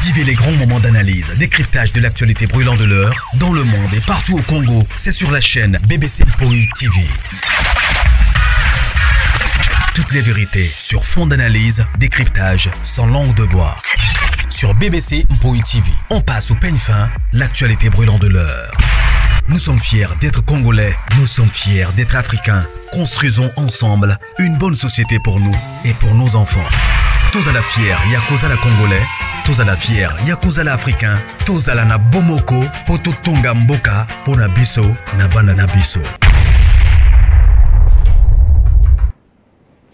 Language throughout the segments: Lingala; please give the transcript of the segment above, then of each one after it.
Vivez les grands moments d'analyse, décryptage de l'actualité brûlante de l'heure, dans le monde et partout au Congo. C'est sur la chaîne BBC Mpoi TV. Toutes les vérités sur fond d'analyse, décryptage, sans langue de bois. Sur BBC Mpoi TV, on passe au peigne fin l'actualité brûlante de l'heure. Nous sommes fiers d'être Congolais, nous sommes fiers d'être Africains. Construisons ensemble une bonne société pour nous et pour nos enfants. Tous à la fière, Yakuza la Congolais, tous à la fière, Yakuza la Africain, tous à la na Bomoko, Poto Tonga Mboka, Pona Biso, na Bana na Biso.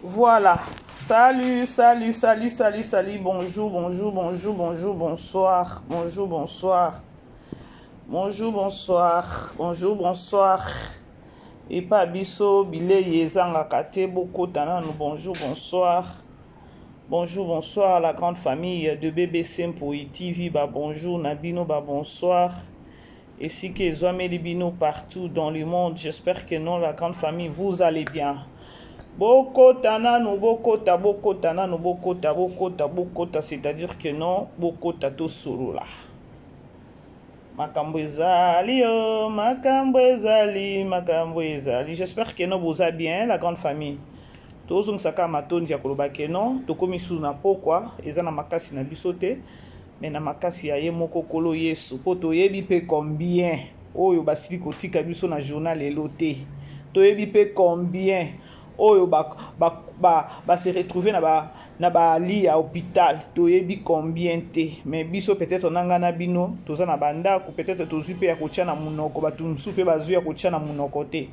Voilà. Salut, salut, salut, salut, salut. Bonjour, bonjour, bonjour, bonjour, bonsoir. Bonjour, bonsoir. Bonjour, bonsoir. Bonjour, bonsoir. Epa biso bilei ezangaka te bokota nanu. Bonjour, bonsoir. Bonjour, bonsoir la grande famille de BBC Mpoi TV. Ba bonjour na bino, ba bonsoir. Esika ezwameli bino partout dans le monde. J'espère que non, la grande famille, vous allez bien. Bokota nanu, bokota, bokota nanu, bokota, bokota, bokota, c'est-à-dire que non, bokota tosolola. Makambo ezali, oh, makambo ezali, makambo ezali. J'espère que non, boza bien, la grande famille. Tozongisaka matondi ya koloba ke non, tokomi susu na pokwa, eza na makasi na biso te, mais na makasi ya ye moko kolo Yesu, po toyebi pe combien oyo basili kotika biso na journal lelo te. Toyebi pe combien oyo ba se retrouver na ba lit ya hôpital, toyebi combien te. Mais biso peut-être na nga na bino toza na bandako, peut-être tozwi pe ya kotia na munoko, bato mosusu pe bazwi ya kotia na munoko te.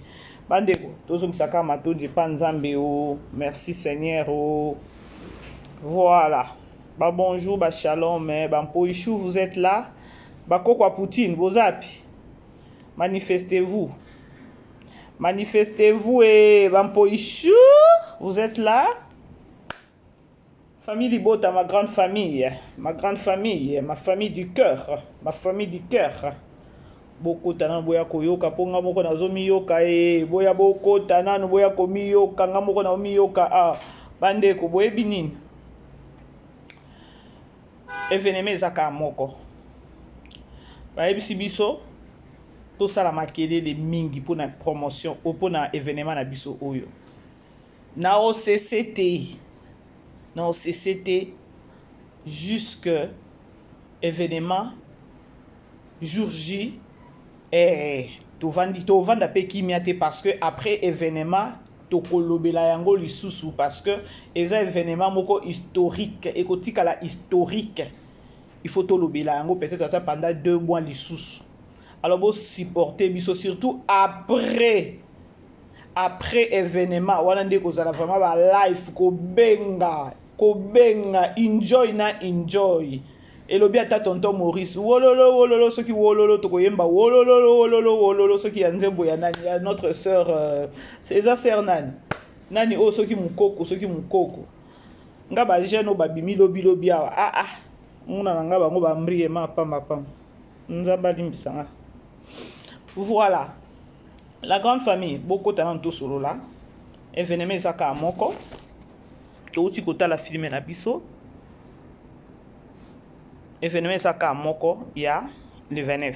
Bandeko, tozongisaka matondi pa Nzambe o. Merci Seigneur o. Voilà. Ba bonjour, ba shalom, eh, ba mpoichou, vous êtes là. Ba koko ya Poutine, bozapi. Manifestez-vous. Manifestez-vous et ba mpoichou, vous êtes là. Famille Libota, ma grande famille, ma grande famille, ma famille du cœur, ma famille du cœur. Bokota nanu boya koyoka po nga moko nazomiyoka e, boya bokota nanu boya komiyoka nga moko nazomiyoka. Ah, bandeko boyebi nini? Événement ezaka moko. Bayebisi biso tosala makelele mingi mpona promotion ou mpona événement na biso oyo. Na OCCT, na OCCT jusque événement jour J, eh, tovandi, tovanda pe kimia te parce que après événement tokolobela yango lisusu parce que eza événement moko historique, ekotikala historique. Il faut tolobela yango peut-être ata pendant 2 mois lisusu. Alors bo supporter biso surtout après événement wana nde kozala vraiment ba live kobenga, kobenga enjoy na enjoy. Elobi ata tonton Maurice wololo wololo soki wololo tokoyemba wololo wololo wololo soki ya nzembo ya nani ya notre sœur, eza sœur nani nani oyo soki mukoko, soki mukoko nga ba jeune oyo babimi lobi lobi awa. Ah, ah, mona na nga bango ba mbrie ma pamba pamba. Nzambe alimbisa nga. Voilà. La grande famille, bokota na tosolola. Événement ezaka moko. Touti kotala film na biso. Événement ezaka moko ya le 29.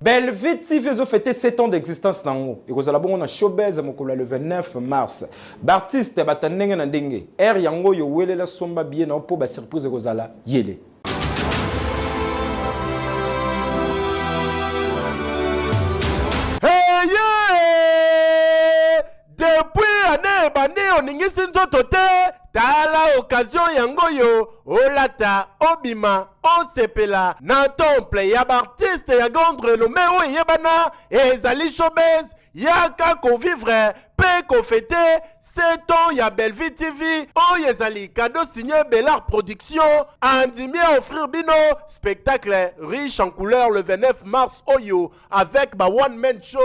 Bellevue TV ont fêté 7 ans d'existence nango. Et vous allez bon na showbiz mokolo le 29 mars. L'artiste batandenge na ndenge. R yango yo welela somba bien na po ba surprise kozala yele. Hey yeah! Depuis année bandi oningisi nzoto te, tala occasion yango yo olata obima osepela na temple ya ba artiste ya grande renommée oyo eyebana ezali showbiz yaka kovivre pe kofete 7 ans ya Bellevue TV oyo ezali cadeau signé Bellard Production andimi à offrir bino spectacle riche en couleur le 29 mars oyo avec ba one man show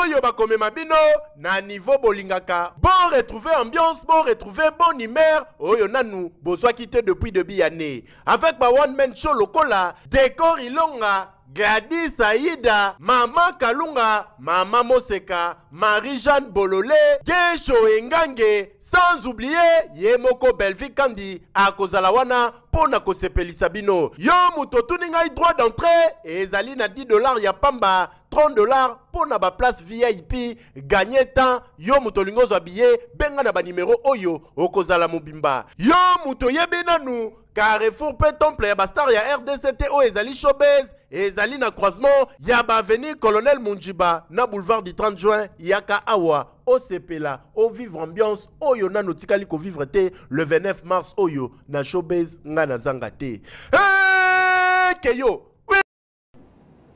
oyo bakomema bino na niveau bolingaka. Bon retrouver ambiance, bon retrouver bonne humeur oyo nanu bozwaki te depuis début année avec ba one man show lokola décor ilonga Gladys Aida, Mama Kalunga, Mama Moseka, Marie-Jeanne Bolole, Gesho Engange, sans oublier ye moko Bellevue Kandi akozala wana mpo na kosepelisa bino. Yo moto otuni ngai droit d'entrée ezali na 10 $ ya pamba, 30 $ mpo na baplace VIP. Gagne temps, yo moto olingi ozwa billet, benga na banimero oyo okozala mobimba. Yo moto oyebi nanu carrefour mpe temple ya bastar ya RDC te, oyo ezali Showbuzz, ezali na croisement ya baavenue Colonel Munjiba na boulevard du 30 juin. Yaka awa osepela, ovivre ambiance oyo nano otikali kovivre te le 29 mars oyo na Showbuzz. Ngai nazanga te. Hey, keyo.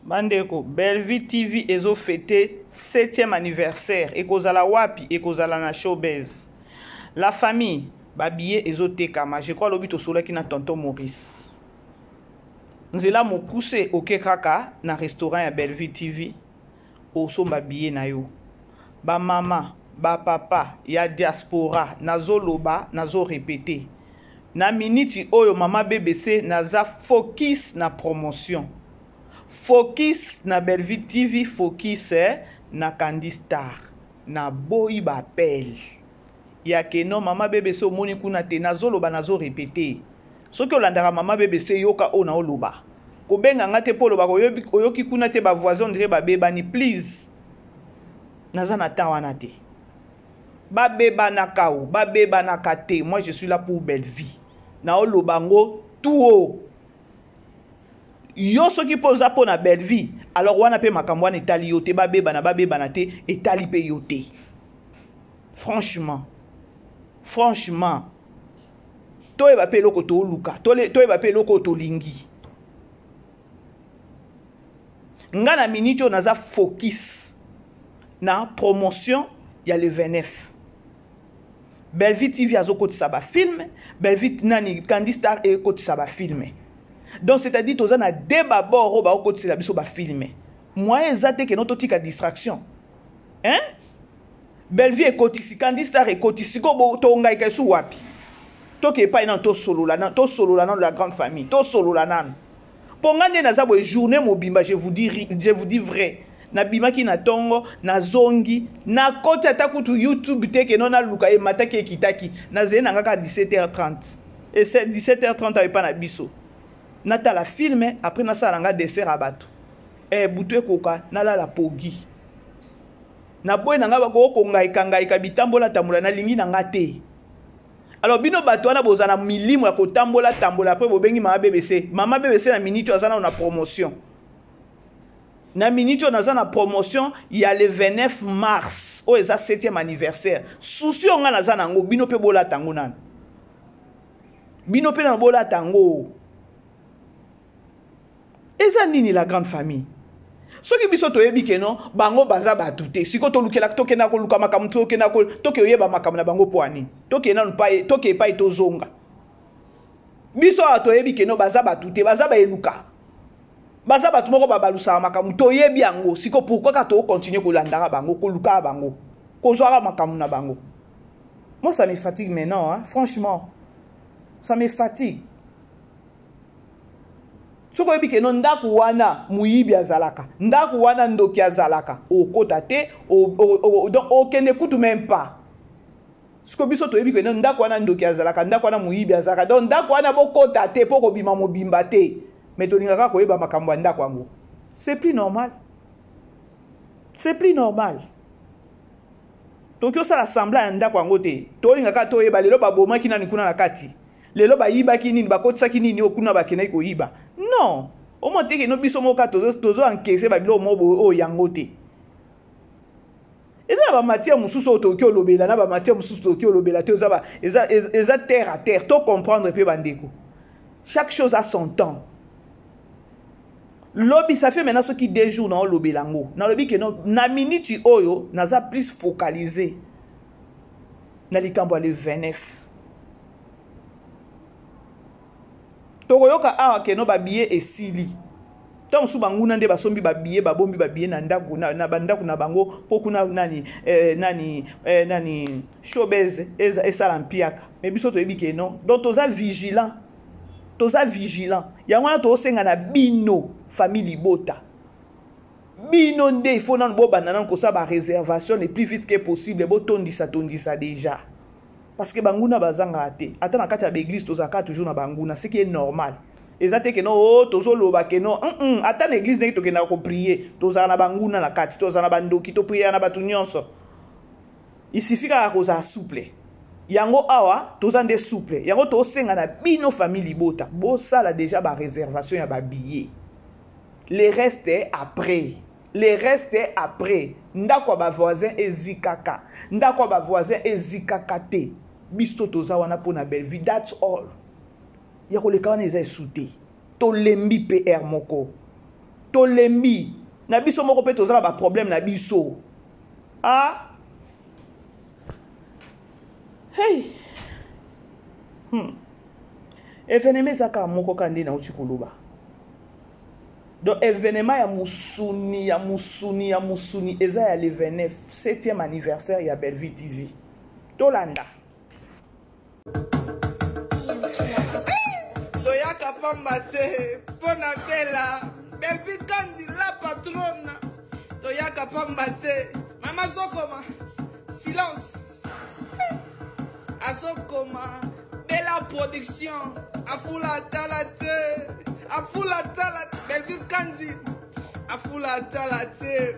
Bandeko, Bellevue TV ezofêter 7e anniversaire. Ekozala wapi? Ekozala na Showbuzz. La famille, babillet ezotekama. Je crois lobi tosolaki na tonton Maurice. Nzela mokuse, oke kaka na restaurant ya Bellevue TV, osomba billet na yo. Bamama, bapapa ya diaspora, nazoloba, nazorépéter na miniti oyo, mama BBC naza focus na promotion, focus na Bellevue TV, focus na Candy Star. Naboyi baappel ya keno mama BBC omoni kuna te. Nazoloba, nazorépéter, soki olandaka mama BBC, yoka oyo naoloba. Kobenga nga te mpo olobaka oyoki kuna te, bavoisin on dirait babebani. Please, naza na temps wana te. Babebanaka o babebanaka te, moi je suis là pour Bellevue. Naoloba yango tout o yo. Soki mpo oza mpo na Bellevue, alors wana mpe makambo wana etali yo te. Babebana, babebana te, etali mpe yo te. Franchement, franchement, toyeba mpe eloko toluka, toyeba mpe eloko oyo tolingi. Nga na miniti oyo naza focus na promotion ya le 29. Bellevue TV azokotisa bafilm, Bellevue nani, Candy Star ekotisa bafilm. Donc c'est-à-dire toza na deux babord oyo baokotisela biso bafilm. Moyen eza te keno totika distraction, hein? Bellevue ekotisi, Candy Star ekotisi, sikoyo tongaika esu wapi? Toke epai nano, tosolola, tosolola nano. La grande famille, tosolola nano. Mpo nga nde naza boye journée mobimba, je vous dis vrai, nabimaki na ntongo, nazongi, nakoti ata kutu YouTube te keno naluka emataki ekitaki. Nazali na nga kaka 17h30 et 17h30 ayo epa na biso, natala film, après nasala na nga dessert ya bato. Butu ekoka, nalala pogi. Naboyi na nga bakokongaika bitambola tambola, nalingi na nga te. Alors bino bato wana boza na milimo ya kotambola tambola, après bobengi mama BBC. Mama BBC na miniti oyo aza nano na promotion. Na miniti oyo naza na promotion ya le 29 mars oyo eza 7e anniversaire. Souci oyo ngai naza nango, bino mpe bolata yango nano, bino mpe nano bolata yango. Eza nini, la grande famille? Soki biso toyebi keno bango baza bato te, sikoyo tolukela, tokenda koluka makambo, tokenda toke oyeba makambo na bango mpo ani? Tokende nanu toke epai, tozonga. Biso awa toyebi keno baza bato te, baza baeluka, baza bato moko babalusaka makambo, toyebi yango. Sikoyo pourquoi kaka tokocontinuer kolandaka bango, kolukaka bango, kozwaka makambo na bango? Moi, ça me fatigue maintenant, hein? Franchement, ça me fatigue. Soki oyebi keno ndako wana moyibi azalaka, ndako wana ndoki azalaka, okota te. Donc okende kutu même pas. Siko biso toyebi keno ndako wana ndoki azalaka, ndako wana moyibi azalaka, donc ndako wana bokota te mpo kobima mobimba te. Mais tolingaka koyeba makambo ya ndako yango. C'est plus normal, c'est plus normal. Tokoki osala semblant ya ndako yango te. Tolingaka toyeba lelo babomaki nani kuna na kati, lelo bayibaki nini, bakotisaki nini oyo kuna bakendaki koyiba. Non, omoi te keno biso moko kaka tozo encaisser babiloko moko boye oyo yango te. Eza na bamatière mosusu oyo tokoki olobela, na bamatière mosusu tokoki olobela te. Eza terre à terre. To comprendre mpe bandeko, chaque chose a son temps. Lobi, ça fait maintenant soki 2 jours na olobela yango, nalobi ke na miniti oyo naza plus focalisé na likambo ya le 29. Tokoyoka awa keno babillet esili. Ntango mosusu banguna nde basombi babillet, babombi babillet na ndako na bandako na bango mpo kuna nani Showbuzz esala mpiaka. Mais biso toyebi ke non. Donc toza vigilant, toza vigilant. Yango wana tozosenga na bino. Famille libota, bino nde il faut nanu bobanda nanu kosala baréservation le plus vite que possible. Botondisa tondisa déjà, parce que banguna bazangaka te. Ata na kati ya baeglise, tozalaka toujours na banguna, ce qui est normal. Eza te que non, o oh, tozoloba que non. Ata na église, ndenge tokendaka koprier, tozala na banguna na kati, tozala na bandoki, toprier na bato nyonso. Il suffit kaka kozala souple. Yango awa toza nde souple. Yango tosenga na bino, famille libota, bosala déjà baréservation ya babillet. Le reste après, le reste après. Ndako ya bavoisin ezikaka, ndako ya bavoisin ezikaka te. Biso toza wana mpona Bellevue, that's all. Ya koleka wana eza esu te. Tolembi pr moko, tolembi na biso moko mpe toza na baproblème na biso. Ah, hey. Événement eza kaka moko, kaka nde nauti koloba. Donc événement ya mosuni, ya mosuni, ya mosuni eza ya le 29, 7e anniversaire ya Bellevue TV. Tolanda. Toyaka pamba te mpo na Bela, Bellevue Kandi la patronne. Toyaka pamba te. Mama azokoma silence, azokoma Bela Production. Afula tala te, afula tala. Bellevue Kandi afula tala te.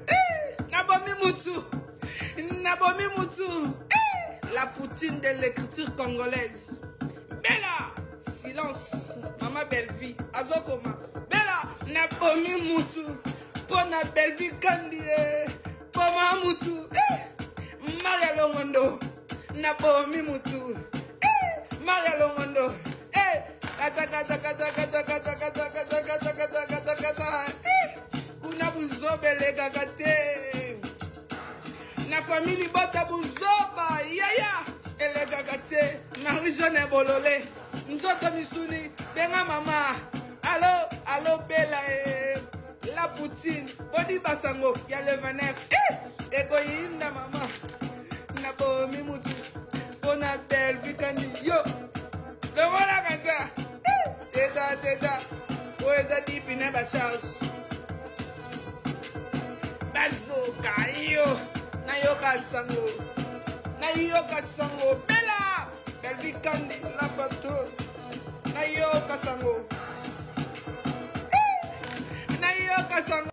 Nabomi mutu, nabomi mutu. La poutine de l'écriture congolaise, Bella. Silence, mama Bellevue azokoma Bella. Nabomi mutu mpo na Bellevue Kandi. Boma mutu, Maria Longondo. Nabomi mutu, Maria Longondo. Kata kata kata kata kata kata kata kata kata kata kata. Kuna buzobelekaka te na famille libota. Buzoba yaya elekaka te. Marie Jeanne Bolole, nzoto misuni, benga mama. Alo alo, Bela e la poutine, bodi basango ya le 29 ekoyinda. Mama, nabomi mutu mpona Bellevue Kandi. Yo lomonaka za teta teta. Oyo eza dipine, bacharge bazoka yo. Nayoka sango, nayoka sango. Bela, Bellevue Kandi la patronne. Nayoka sango, nayoka sango.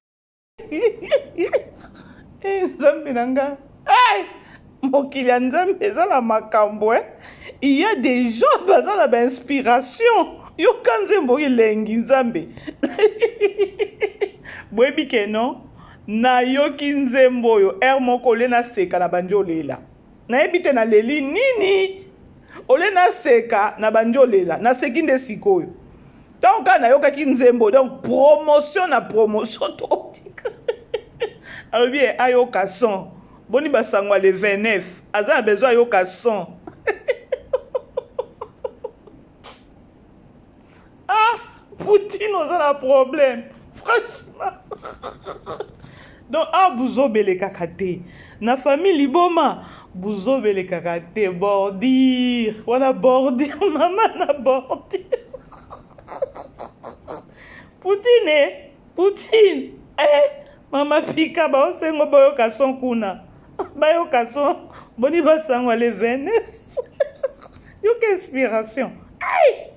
Nzambe na nga, hey! Mokili ya Nzambe eza na makambo. Il y a des gens baza na bainspiration. Yoka nzembo elengi. Nzambe, boyebi que non, nayoki nzembo oyo aire moko, ole naseka na bandi olela. Nayebi te naleli nini. Ole naseka na bandi olela, naseki nde sikoyo. Ntango kaka nayokaki nzembo, donc promotion na promotion. Totika alobi ye ayoka son. Boni basango ya le 29, aza na besoin ayoka son. Ah, Poutine, oza na problème, franchement. Donc ah, buzobelekaka te na famille liboma, buzobelekaka te. Bordire wana, bordire mama na bordire. Poutine, Poutine, eh, mama pika baosengo boyoka son kuna, bayoka son. Boni basango le 29, yoka inspiration. Ai,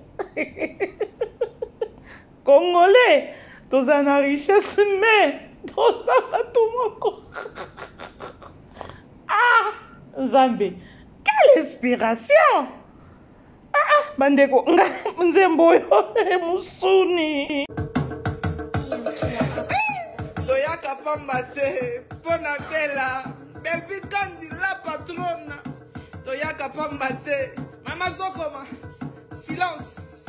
Congolais, toza na richesse, mais toza bato moko. Ah, Nzambe, quelle inspiration! Ah, ah, bandeko, nga nzembo oyo mosuni. Toyaka pamba te mpo na Bela, Bellevue Kandi la patronne. Toyaka pamba te. Mama azokoma silence,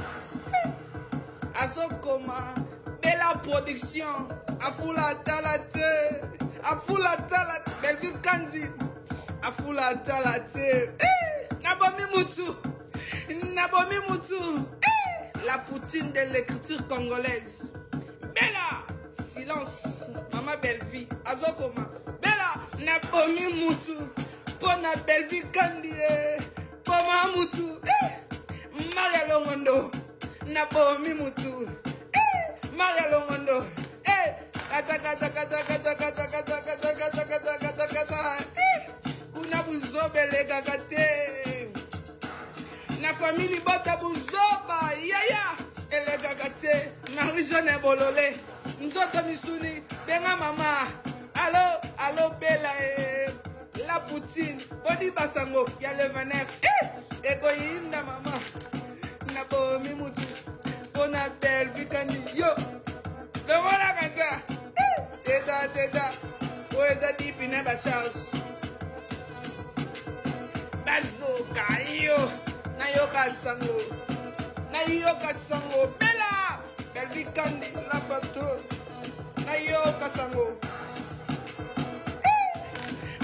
azokoma Bela Production. Afula tala te, afula tala. Bellevue Kandi afula tala te. Nabomi mutu, nabomi mutu. La poutine de l'écriture congolaise, Bella. Silence, mama Bellevue azokoma Bella. Nabomi mutu mpo na Bellevue Kandi. Boma mutu, Maria Longondo. Nabomi mutu, Maria Longondo. Famille libota buzoba yaya elekaka te Marie Jeanne bolole nzoto misuni benga mama alo alo bela e la poutine boni basango ya le 29 eh, ekoyinda mama nabomi mutu mpona Bellevue kandi yo longola kanza eh, teta teta oyo eza dipine bacharge bazoka yo nayoka sango nayoka sango bela Bellevue kandi la patronne nayoka sango eh,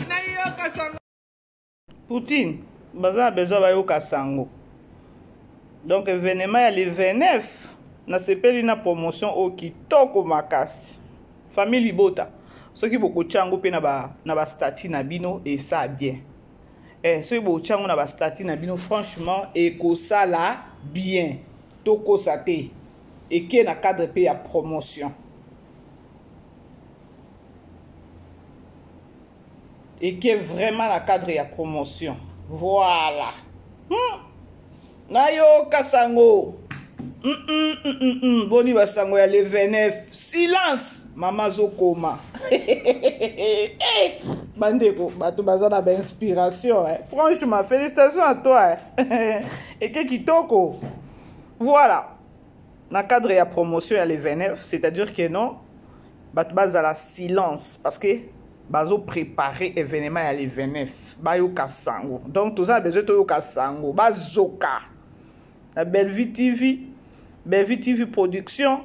nayoka sango. Poutine baza na besoin bayoka sango donc événement ya le 29 nasepeli na promotion oyo kitoko makasi famille libota soki bokotya yango mpe na bastati na bino esa bien eh, soki bokotya yango na bastati na bino franchement ekosala bien tokosa te eke na cadre mpe ya promotion eke vraiment na cadre ya promotion voilà Nayoka sango Boni basango ya le 29 silence mama azokoma bandeko bato baza na bainspiration eh. Franchement félicitations à toi eh. Eke kitoko voilà na cadre ya promotion ya le 29 c'est-à-dire que non bato bazala silence parce que bazo préparer événement ya le 29 bayoka sango donc toza na besoin toyoka sango bazoka na Bellevue TV Bellevue TV production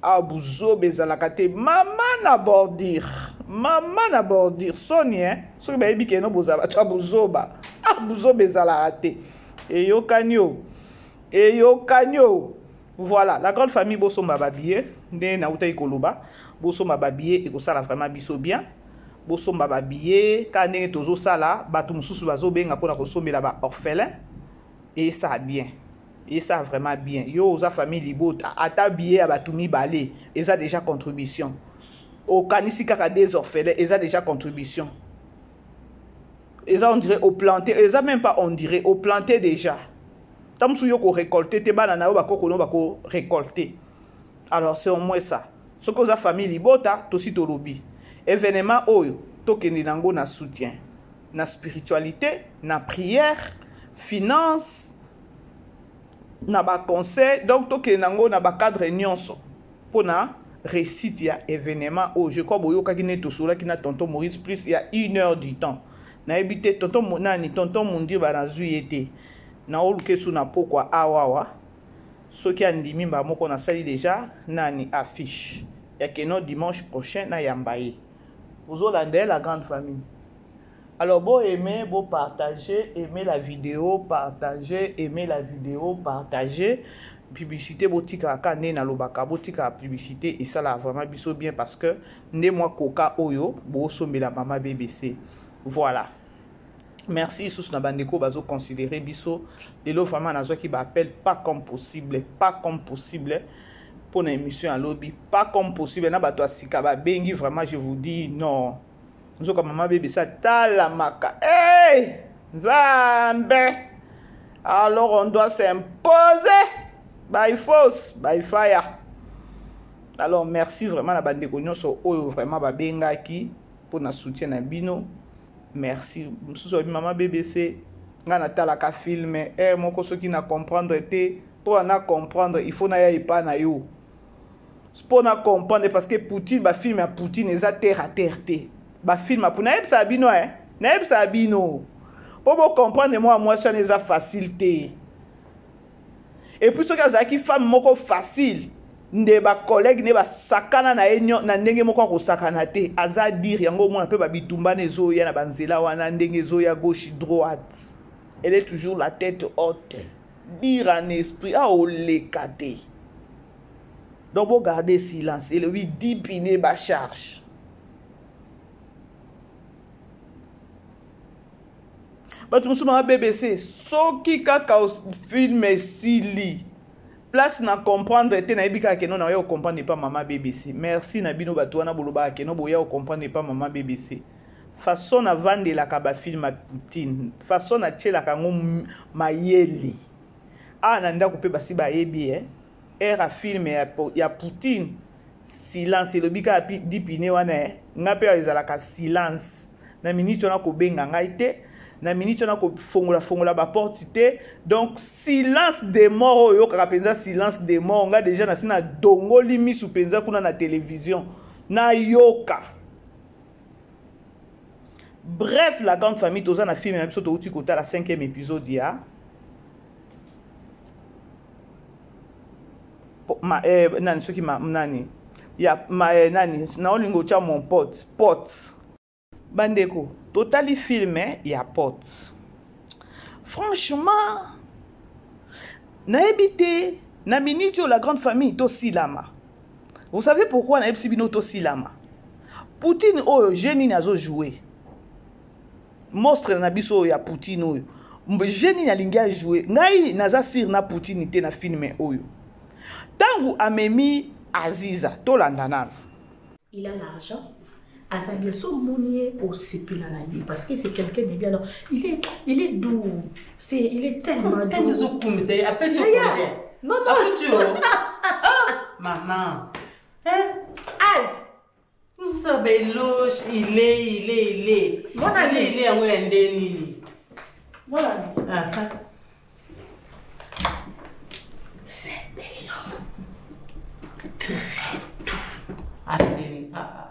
awa buzoba ezalaka te mama na bordure mama na bordure soni eh? Soki bayebi keno bozala bato ya buzoba ah, buzoba ezalaka te eyokani o eyokani o voilà la grande famille bosomba babillet nde nautaki koloba bosomba babillet ekosala vraiment biso bien bosomba babillet kaka ndenge tozosala bato mosusu bazobenga mpona kosombela baorphelin esala bien esala vraiment bien yo oza famille libota ata billet ya bato mibale eza déjà contribution okanisi kaka des orphelins eza déjà contribution eza on dirait oplante eza même pas on dirait oplante déjà ntango mosusu yo korécolte te bana na yo bakoko no bakorécolte alors c'est au moins ça soki oza famille libota tosi tolobi événement oyo tokende nango na soutien na spiritualité na prière finance na baconseil donc tokende nango na bacadre nyonso mpona réussite ya événement oyo. Je crois boyokaki nde tosolaki na tonton Maurice plus ya une heure du temps nayebi te tonton nani tonton Mundiba nazwi ye te naoluka esu na pokwa awawa soki andimi mbala moko nasali déjà nani affiche ya keno dimanche prochain nayamba ye ozolanda ye la grande famille. Alors bo aimer, bo partager, aimer la vidéo, partager, aimer la vidéo, partager. Publicité botika kaka nde nalobaka botika publicité esala vraiment biso bien parce que nde mwa koka oyo bosombela mama BBC. Voilà. Merci lisusu na bandeko bazoconsidere biso lelo vraiment nazwaki baappel pas comme possible pas comme possible mpo na émission ya lobi pas comme possible na bato ya sika babengi vraiment je vous dis non nzoka mama BBC atalamaka hey! Nzambe alors on doit s'imposer by force by fire. Alors merci vraiment na bandeko nyonso oyo vraiment babengaki mpo na soutien na bino merci mosusu abi mama BBC ngai natalaka film ere moko soki na comprendre te mpo na comprendre il faut naya epa na yo mpo na comprendre parce que Poutine bafilme ya Poutine eza terre à terre te bafilme ya Poutine nayebisaka bino e nayebisaka bino mpo bocomprendre mwa mwasi wana eza facile te et puis soki azalaki femme moko facile nde bacollègue nde basakana na ye na ndenge moko akosakana te aza dire yango omona mpe babitumbana ezoya na banzela wana ndenge ezoya gauche droite elle est toujours la tête haute dire en esprit aoleka te donc bogarde silence elobi dipine bacharge bato mosusu banga BBC soki kaka film esili place na comprendre te nayebi kaka keno naoya kocomprendre epa mama BBC merci na bino bato wana bolobaka keno boya kocomprendre epa mama BBC façon navandelaka bafilme ya Poutine façon natielaka yango mayele. Awa na ndako mpe basi bayebi eh. Heure ya film ya, ya Poutine silence elobi kaka dipine wana eh. Nga mpe ezalaka silence na minute wana kobenga ngai te na minute wana kofongola fongola baporte te donc silence de mort oyo oyokaka mpenza silence de mort nga deja nasi nadongoli misu mpenza kuna na television nayoka bref la grande famille toza na film na biso touti kotala 5e épisode ya ma, eh, nani soki ma, nani ya ma, eh, nani naolinga otya mon pote pote bandeko totali filme ya pote franchement nayebi te na minute oyo la grande famille tosilama vous savez pourquoi nayebisi bino tosilama poutine oyo je nini azojoue monstre na biso oyo ya poutine oyo je nini alingi ajoue ngai naza sire na poutine te na filme oyo ntango amemi aziza tolanda nano il a l'argent aza bien so omoni ye osepela na ye parce que c'est quelqu'un de bien alors il est, il est doux c'est il est tellement doux ozokumisa ye apesi yo combien non non afuti yo ah, maman hein? az ozosala baeloge ile ile ile Mwana ile ile yango ya nde nini voilà ah. c'est un bel homme très doux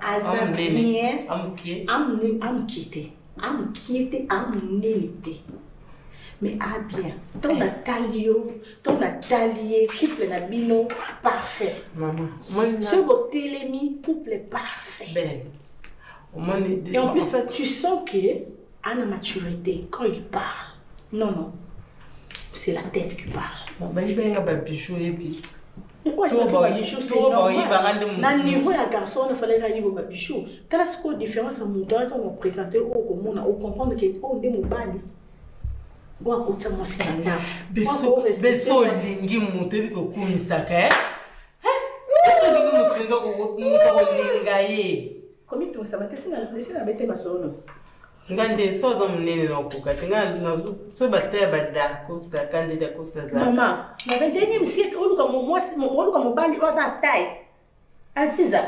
aza bien amokie te amokie te amonene te mais a bien ntango natali yo ntango natali ye couple na bino parfait soki botelemi couple parfait Belle. Et en plus tu sens que ana maturité quand il parle non non c'est la tête qui parle bayibenga babijou oyebi na niveau ya garçon wana falaki ayiba babijou tala sikoyo différence ya moto wana ntango opresente oyo okomona ocomprendre ke oyo nde mobali oyo akotisa mwasi na ndako belso olingi moto oyebi kokumisaka biso olingi moto mpenza moto akolinga ye komitungisa te esi na bete masolo nga nde so aza monene na okoka te nga so bataya badacosta kande dacosta aza mama na 21e siècle oluka mwasi oluka mobali oyo aza taille aziza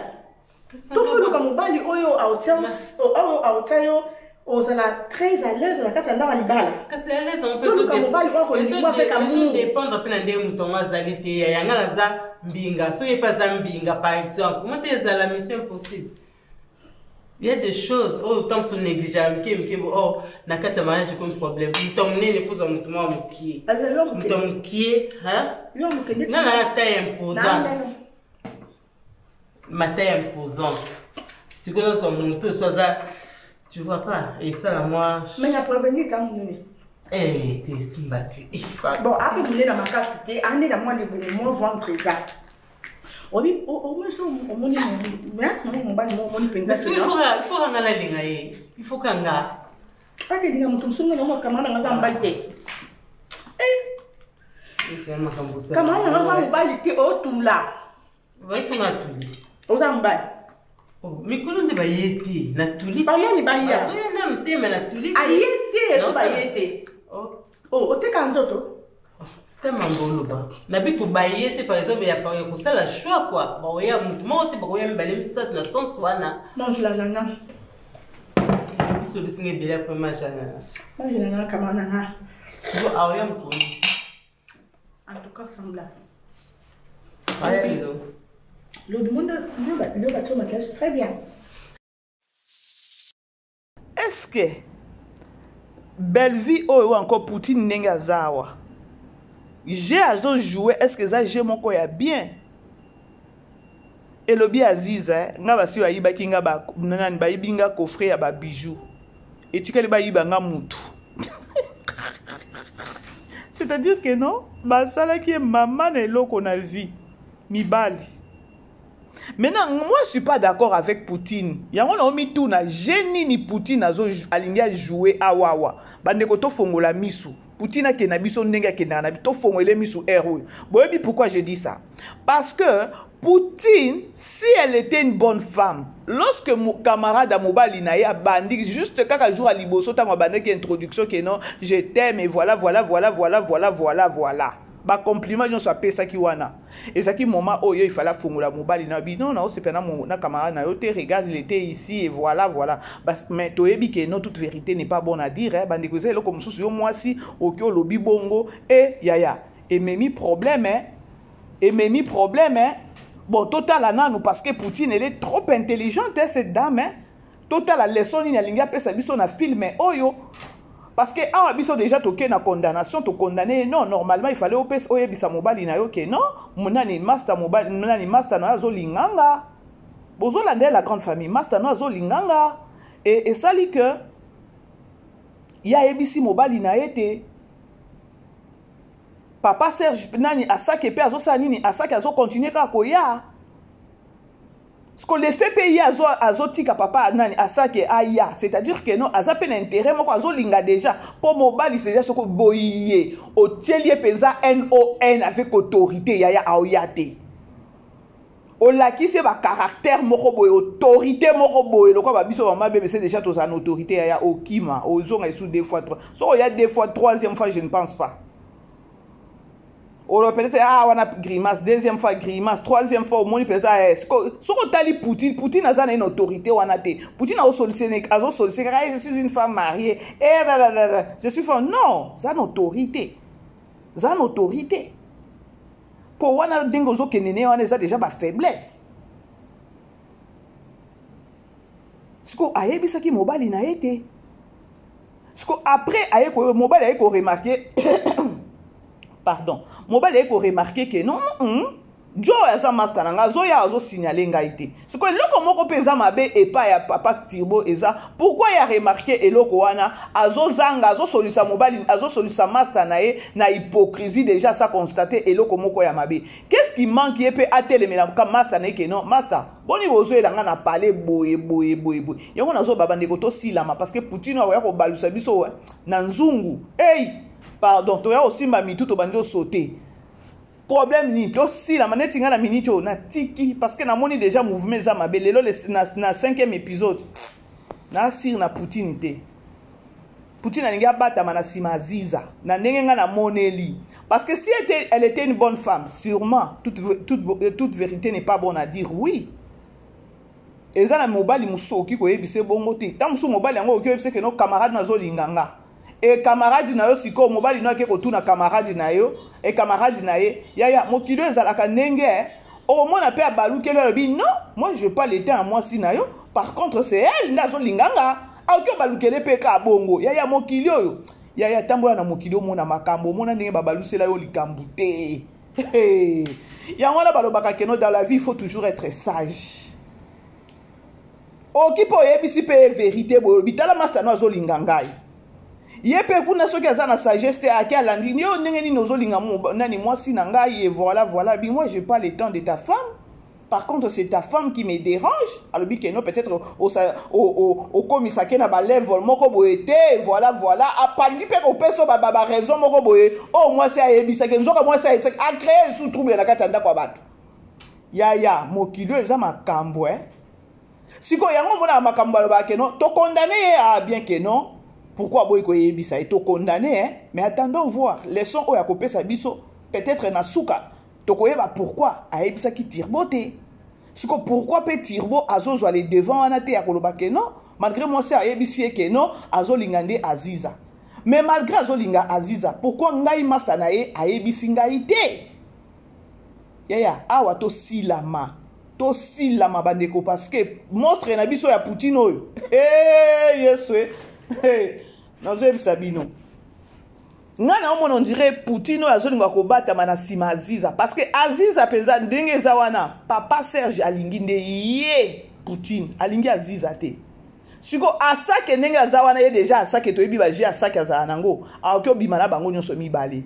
to fo oluka mobali oyo aotia yo ozala très à l'aise na kati ya ndako ya libala kasi à l'aise yango mpe mobali oyo akolinga avec amour ezodépendre mpe na ndenge moto yango azali te ya yanga naza mbinga soki ye mpe aza mbinga par exemple mo te ezala mission impossible il y a des choses oyo ntango mosusu néglige ya mike mike bo or na kati ya mariage ekomi problème moto ya monene fozwa moto mwa mokie moto ya mokie nga na taille imposante ma taille imposante sikoyo nazwa moto oyo so aza tu vois pas esala mwa mais na prévenu ka monene Eh, te esimba te eh, bon akoki na makasi te ande na mwa libumu mwa ventre eza obi omoni so omoni mobali mo omoni mpenza il faut kanga nalinga ye il faut kanga akelinga moto mosusu nga naomwa kamara nanga aza mobali te kamara nanga aza mobali te otula basonga atuli oza mobali oh, mikolo nde baye te natuli banani baya bazoya nanu te me natuli aye te baye te oh. oh, oteka nzoto te mambo oloba nabi kobaye te par exemple ya kosala choix kua bakoya motu moko te bakoya mibale misato na sens wana mange la nana biso bisinga ebele apres mange la nana mange la nana kama nana aoya mokolo en tout cas sans blague aya lelo lobi monde lelo batie maquillage très bien est-ce que bellevie oyo encore poutine ndenge aza awa je azojoue est ce que eza je moko ya bien elobi aziza eh, nga basi bayibaki nga ba, nani bayibi nga coffret ya babijou etikali bayiba nga mutu c'est-à-dire que non basalaki ye mama na eloko na vie mibali maintenant moi je suis pas d'accord avec poutine yango na omituna je nini poutine azo alingi ajoue awawa bandeko tofongola misu poutine akende na biso ndenge akendaka na biso tofongole misu aire oyo boyebi pourquoi je dis ça parce que poutine si elle était une bonne femme lorsque camarade ya mobali na ye abandi juste kaka jour ya liboso ntango abandaki introduction ke non je t'aime et voilà voilà voilà voilà voilà voilà voilà. Bacompliment nyonso apesaki wana ezalaki moment oyo il fallait afongola mobali na bino na osepela na, na camarade na yo te. Regarde, il était ici et voilà, voilà. Bas, mais toyebi ke non, toute vérité n'est pas bonne à dire, hein. Bandeko, eza eloko mosusu, yo mwasi oki olobi bongo e yaya ememi problème, hein. Ememi problème, hein. Bon, totala nanu, parce que Poutine, elle est trop intelligente, hein, cette dame, hein. Totala leçon nini alingi apesa biso na film oyo, parce que awa biso déjà toke na condamnation, tokondamne. Non, normalement il fallait opesa, oyebisa mobali na yo ke non, nani master, mobali nani, master na yo azolinga nga. Bozolanda la grande famille, master no azolinga nga e esali ke ye ayebisi mobali na ye te. Papa Serge, nani, Asake mpe azosala nini? Asake azokontinue kaka koya. Siko le fait mpe ye azotika papa nani Asake aya, c'est-à-dire que non, aza mpe na intérêt moko, azolinga déjà mpo mobali déjà soki oboyi ye, otieli ye mpenza non avec autorité, yaya, aoya te. Olakisi ye bacaractère moko boye, autorité moko boye, lokola babiso mama BBC déjà tozala na autorité, yaya, okima, ozonga esu deux fois, trois. Soki oya deux fois, troisième fois, je ne pense pas. Oloba peut-être ah wana grimace, deuxième fois grimace, troisième fois omoni mpenza. Eh, soki otali Poutine, Poutine aza na ye na autorité wana te. Poutine azosollicite kaka: "Je suis une femme mariée, eh, la, la, la, la, je suis femme." Non, za na autorité, za na autorité, mpo wana ndenge ozokende ne wana eza déjà bafaiblesse. Siko ayebisaki mobali na ye te. Siko après aye, mobali aye koremarquer, pardon, mobali aye koremarquer ke non, jo oyo aza master na ngai, azoya, azosignale ngai te. Sikoyo eloko moko mpe eza mabe epai ya papa Tirbo eza pourquoi ya remarquer eloko wana, azozanga, azosolisa mobali, azosolisa master na ye na hypocrisie. Déjà asa constate eloko moko ya mabe. Qu'est-ce qui manque ye mpe atelemela master na ye ke non, master, boni bozoyela nga na pale boye boye boye boye? Yango nazoba, bandeko, tosilama, parce que Poutine akoya kobalusa biso na nzungu. Ei, pardon, toya kosimba mitu, tobandi osote problème nini? Tosilama neti ngai na miniti oyo natiki, parce que namoni déjà mouvement eza mabe. Lelo na cinquième épisode, nasire na Poutine te. Poutine alingi abatama na nsima Aziza na ndenge ngai namoneli, parce que si était, elle était une bonne femme, sûrement toute vérité n'est pas bonne à dire. Oui, eza na mobali mosusu okoki koyebisa bongo te. Ntango mosusu mobali yango okoki oyebisa ke no, camarade nazolinga nga e camarade na yo. Sikoyo mobali no ake kotuna camarade na yo e camarade na ye. Yaya, mokili oyo ezalaka ndenge okomona mpe abalukeli, alobi: "Non, moi je pas le temps ya mwasi na yo, par contre c'est elle nde azolinga nga." Aoki obalukele mpe ka bongo. Yaya, mokili oyo, yaya, tambola na mokili, omona makambo, omona ndenge babalusela yo likambo te. Yango wana balobaka ke no, dans la vie il faut toujours être sage. Oki mpe oyebisi mpe vérité boye, olobi: "Tala, master no azolinga ngai." Ye mpe kuna soki aza na sagesse te, ake alandi yo: "Ndenge nini ozolinga nani, mwasi na ngai?" Et voilà, voilà. Bi: "Moi, j'ai pas le temps de ta femme, par contre c'est ta femme qui me dérange." Alobi ke no, peut-être okomisake na balevel moko boye te. Voilà, voilà, apandi mpe kopesa baraison moko boye oyo mwasi ayebisaki. Nzoka mwasi ayebisaki, acréer lisusu trouble na kati ya ndako ya bato. Yaya, mokili oyo eza makambo, eh? Sikoyo yango omonaka makambo balobaka ke non, tokondane ye a bien ke non, pourquoi aboyi koyebisa ye? Tokondane, eh? Mais attendons voir leçon oyo akopesa biso. Peut-être na suka tokoyeba pourquoi ayebisaki Tirbo te. Siko pourquoi mpe Tirbo azozwa le devant wana te ya koloba ke non, malgré mwasi ayebisi ye ke non, azolinga nde Aziza? Mais malgré azolinga Aziza, pourquoi ngai masa na ye ayebisi ngai te? Yaya, awa tosilama, tosilama bandeko, parce que monstre na biso ya Poutine oyo, hey, Yesu, hey, nazoyebisa bino, ngai naomona on dirait Poutine oyo azolinga kobatama na nsima Aziza, parce que Aziza mpenza ndenge eza wana, papa Serge alingi nde ye Poutine, alingi Aziza te. Siko Asake ndenge aza wana, ye déjà Asake toyebi baje Asake azala nango, akoki obima na bango nyonso mibale.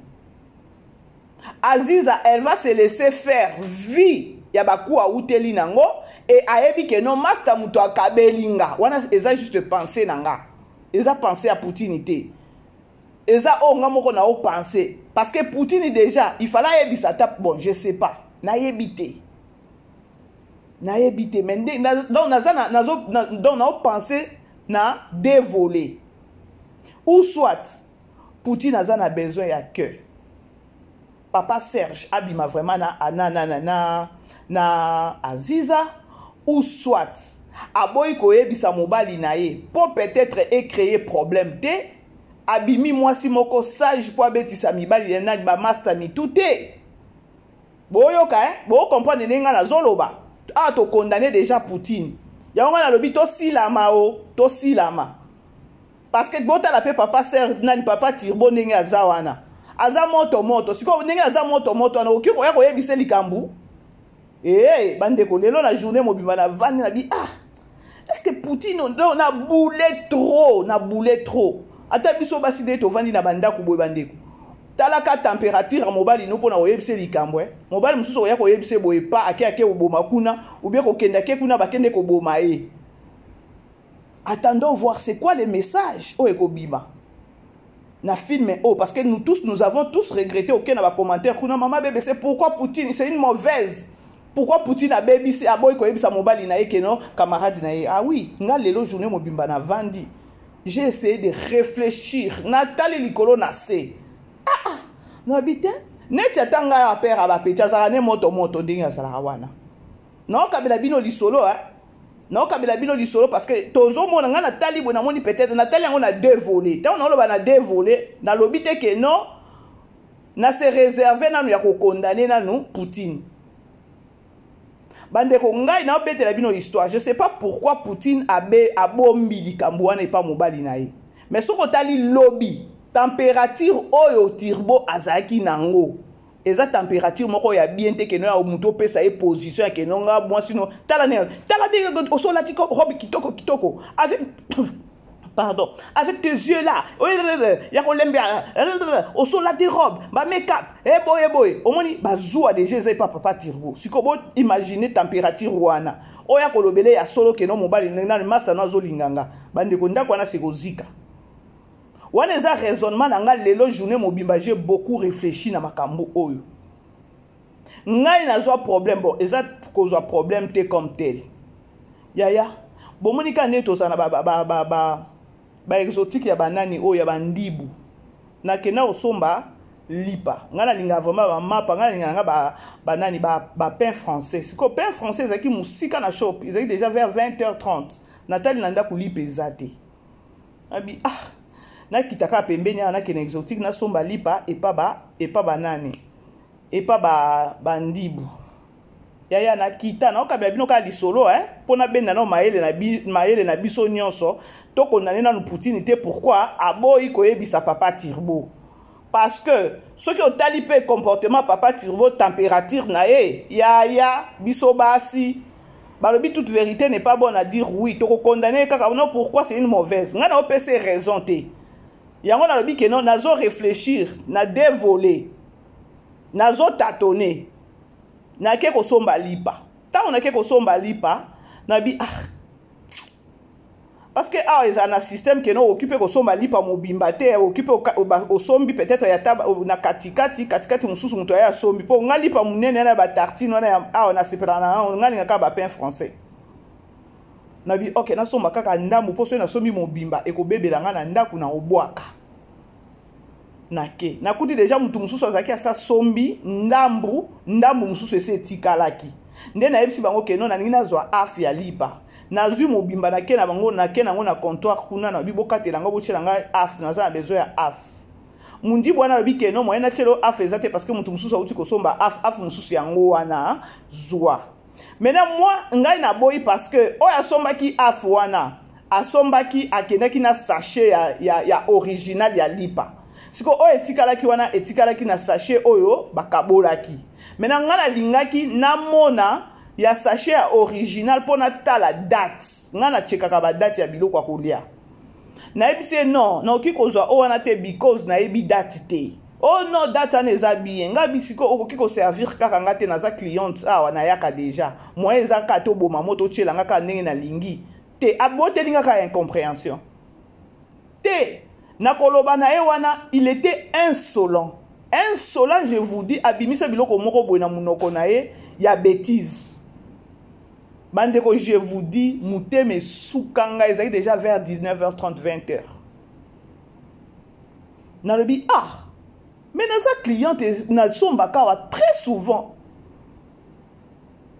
Aziza, elle va se laisser faire vie ya baku awuteli nango e ayebi ke no, master moto akabeli nga wana. Eza juste pensée na nga, eza pensée ya Poutine te, eza oyo nga moko na opense, parce que Poutine déjà il fallait ayebisa ata. Bon, je sais pas, nayebi te, nayebi te, mais nde donc naza na, nazo na, donc naopense na deux volets: ou soit Poutine aza na besoin ya cœur. Papa Serge abima vraiment na na na na na, na Aziza ou soit aboyi koyebisa mobali na ye mpo peut-être ecreye problème te, abimi mwasi moko sage mpo abetisa mibali na nani bamasta mitu te. Boyoka eh? Bocomprendre ndenge ngai nazoloba awa. Tokondane déjà Poutine, yango ngai nalobi tosilama o tosilama, parce que botala mpe papa Ser nani, papa Tirbo, ndenge aza wana, aza moto moto. Sikoyo ndenge aza moto moto wana, okoki koya koyebisa likambo. Ee bandeko, lelo na journée mobimba navandi na bi ah, est ce que Poutine na boule trop, na boule trop. Ata biso basi nde tovandi na bandako boye, bandeko, talaka température ya mobali no mpona koyebisa likambo. E mobali mosusu oya koyebisa boye pa ake ake koboma kuna, ubie kokende ake kuna, bakende koboma ye. Attendons voir c'est quoi le message oyo ekobima na film oyo, parce que nous tous, nous avons tous regretté. Oke na bacommentaire kuna, mama BBC, pourquoi Poutine, c'est une mauvaise, pourquoi Poutine abebisi, aboyi koyebisa mobali na ye keno camarade na ye? Ah oui, nga lelo journée mobimba na vandi, j'ai essayé de réfléchir, natali likolo na se, ah ah, nayebi te. Neti ata ngai ya père ya bapeti azalaka ne moto moto ndenge azalaka wana, naokabela bino lisolo, eh? Naokabela bino lisolo parce que tozomona. Ngai natali boye, namoni peut-être, natali yango na deux volets. Ntango naoloba na deux volets, nalobi te ke non, na se réserve nanu ya kokondane nanu Poutine. Bandeko, ngai naobetela bino histoire. Je sais pas pourquoi Poutine abe abombi likambo wana epa mobali na ye, mais soki otali lobi, température oyo Turbo azalaki nango eza température moko ya bien te. Keno ya moto opesa ye position ya keno nga mwasi no, tala ndenge, tala ndenge osolati robe kitoko kitoko, avec, pardon, avec tes yeux là ya kolembea, osolati robe, bamake-up, eboye boye, omoni bazuwa deja eza epa papa Tirbo. Sikoyo boimagine température wana oyo akolobele ya solo keno mobali nani, master no azolinga nga. Bandeko, ndako wana sekozika wana. Eza raisonnement na nga lelo journée mobimba, j'ai beaucoup réfléchi na makambo oyo. Ngai nazwa problème, bon, eza kozwa problème te comme tel. Yaya, bomoni kaka ndenge tozala na baexotique ya banani oyo ya bandibu. Nakenda kosomba lipa. Ngai nalingaka vraiment bamapa, ngai nalingaka nga banani, bapain français. Sikoyo pain français ezalaki mosika na shop, ezalaki déjà vers 20h30. Natali na ndako, lipa eza te. Abi ah, nakita kaka pembeni awa, nakende exotique, nasomba lipa epa ba epa banani, epa ba bandibu. Yaya, nakita, naokabela bino kaka lisolo, eh? Mpo nabenda nao mayele na, bi, mayele na biso nyonso. Tokondane nanu Poutine te pourquoi aboyi koyebisa papa Turbo, parce que soki otali mpe comportement papa Turbo, température na ye, yaya, biso basi balobi toute vérité n'est pas bonne à dire. Oui, tokokondane kaka non, pourquoi c'est une mauvaise. Ngai naopesa raison te, yango nalobi ke non, nazo réfléchir na deux volets, nazo tâtonner. Nake kosomba lipa. Ntango nake kosomba lipa, nabi ah, parce que awa ezala na système keno okoki mpe kosomba lipa mobimba te, okoki mpe osombi peut-être ya taba na katikati katikati, mosusu moto aye asombi. Mpo nga lipa monene wana ya batartine wana awa nasepelaka na yango, nga lingaka bapain français. Nabi ok, nasomba kaka ndambu, mpo soki nasombi mobimba ekobebela nga na ndako na obwaka. Nake nakuti deja motu mosusu azalaki asa sombi ndambu ndambu, mosusu esi etikalaki. Nde nayebisi bango keno nalingi nazwa af ya lipa. Nazwi mobimba, nake na bango, nake nango na comptoir kuna, nabi bokatela ngo, botiela ngai af, naza na besoin ya af. Mundibu wana alobi keno moyen natiela af eza te, parce que motu mosusu auti kosomba af, af mosusu yango wana, zwa. Maintenant moi, ngai naboyi, parce que oyo asombaki af wana, asombaki, akendaki na sachet ya original ya lipa. Sikoyo oyo etikalaki wana etikalaki na sachet oyo bakabolaki. Maintenant ngai nalingaki namona ya sachet ya original mpo natala date. Ngai nachekaka badate ya biloko ya kolia. Nayebisi ye non, nakoki kozwa oyo wana te because nayebi date te. Oh non, date wana eza bien. Ngai bisiko okoki koservir kaka nga te, naza cliente awa, nayaka déjà. Moyen eza kaka toboma moto, otiela nga kaka ndenge nalingi te. Aboteli nga kaka incompréhension te. Nakoloba na ye wana, il était insolent, insolent, je vous dis. Abimisa biloko moko boye na monoko na ye ya bêtise. Bandeko, je vous dis, motema esuka ngai. Ezalaki déjà vers 19h30, 20h. Nalobi ah. Mais naza cliente, nasombaka awa très souvent.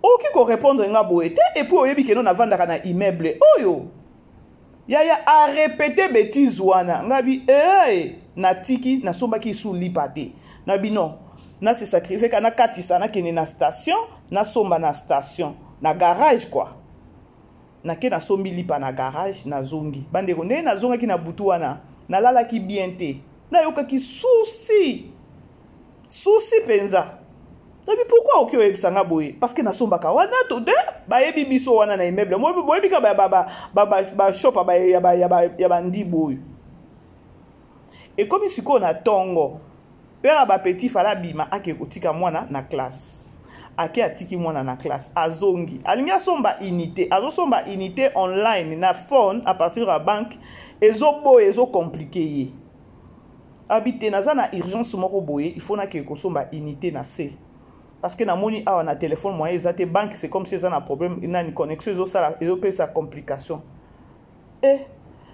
Okoki korépondre nga boye te, et puis oyebi keno navandaka na immeuble oyo. Yaya arépété bêtise wana, nga bi ee natiki, nasombaki su lipa te. Na bi non, na se sacrifier ka nakatisa, nakende na station, nasomba na station, na garage quoi. Nake nasombi lipa na garage, nazongi. Bandeko, ndenge nazongaki na butu wana, nalalaki bien te. Nayokaki souci. Souci penza. Nabi pourquoi oki oyebisa nga boye? Parce que nasombaka wana to de bayebi biso wana na immeuble. Boyebi ka ba ba ba ba ba, ba shop ba ya ba ya ba ya ba ndibo oyo. Ekomi sikoyo na tongo. Père ba petit fala bima ake kotika mwana na classe. Ake atiki mwana na classe, azongi. Alingi asomba unité, azosomba unité online na phone à partir ya banque, ezoboya, ezo compliquer ye. Abi te naza na urgence moko boye, il faut nake kosomba unité na C. Parce que namoni awa na téléphone moyen eza te, banque c'est comme si eza na problème, nani connexion ezosala, ezopesa complication.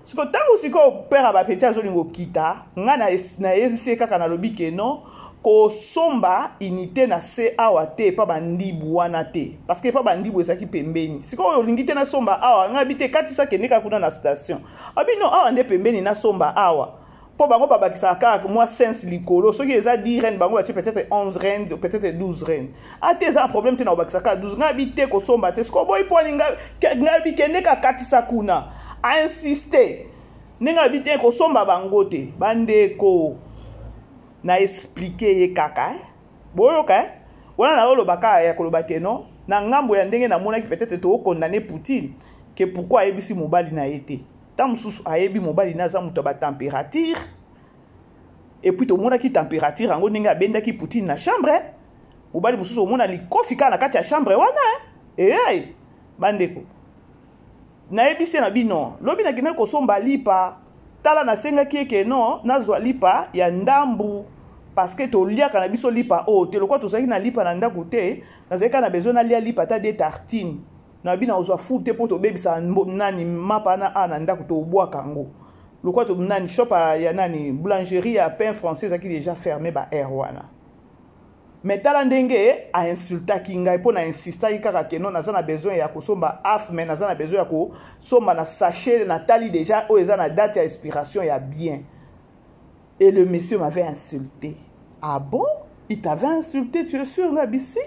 Siko ntango sikoyo père ya bapeti azolinga okita, nga nayebisi ye kaka, nalobi ke non, kosomba unité na se awa te, epa bandibu wana te, parce que epa bandibu ezalaki pembeni. Sikoyo olingi te nasomba awa, nga bi te, katisa kende kaka kuna na station. Abi non, awa nde pembeni, nasomba awa. Mpo bango babakisaka kaka mwa sense likolo, soki eza 10 rand, bango batie peut-être 11 rand, peut-être 12 rand. Ate eza problème te na kobakisa kaka 12. Ngai bi te kosomba te. Sikoyo boyi pwani ngai bi kende kakatisa kuna. Ainsiste ndenge abi te kosomba bango te. Bandeko, na explique ye kaka, eh? Boyoka, eh? Wana naoloba kaka ya koloba ke non, na ngambo ya ndenge namonaki peut-être tokondamne Poutine ke pourquoi ayebisi mobali na ye te. Ntango mosusu ayebi mobali na aza moto ya batempérature, et puis tomonaki température yango ndenge abendaki Poutine na chambre. Mobali mosusu omona likofi kaka na kati ya chambre wana. Eyei bandeko, nayebisi na bino, lobi nakendaki kosomba lipa, tala nasengaki eke non, nazwa lipa ya ndambu parce que toliaka na biso lipa oyo te. Lokola tozalaki na lipa na ndako te, nazalaki kaka na besoin nalia lipa ata de tartine. Na bino ozwa fou te mpo tobebisa nani mapa na a na ndako, tobwaka yango. Lokola to nani shop ya nani boulangerie ya pain français ezalaki déjà fermé ba air wana. Mais tala ndenge ainsultaki ngai mpo na insistaki kaka ke non, naza na besoin ya kosomba af, mais naza na besoin ya kosomba na sachet, natali déjà oyo eza na date ya expiration ya bien. Et le monsieur m'avait insulté. Ah bon, il t'avait insulté, tu es sûr? Nga bisi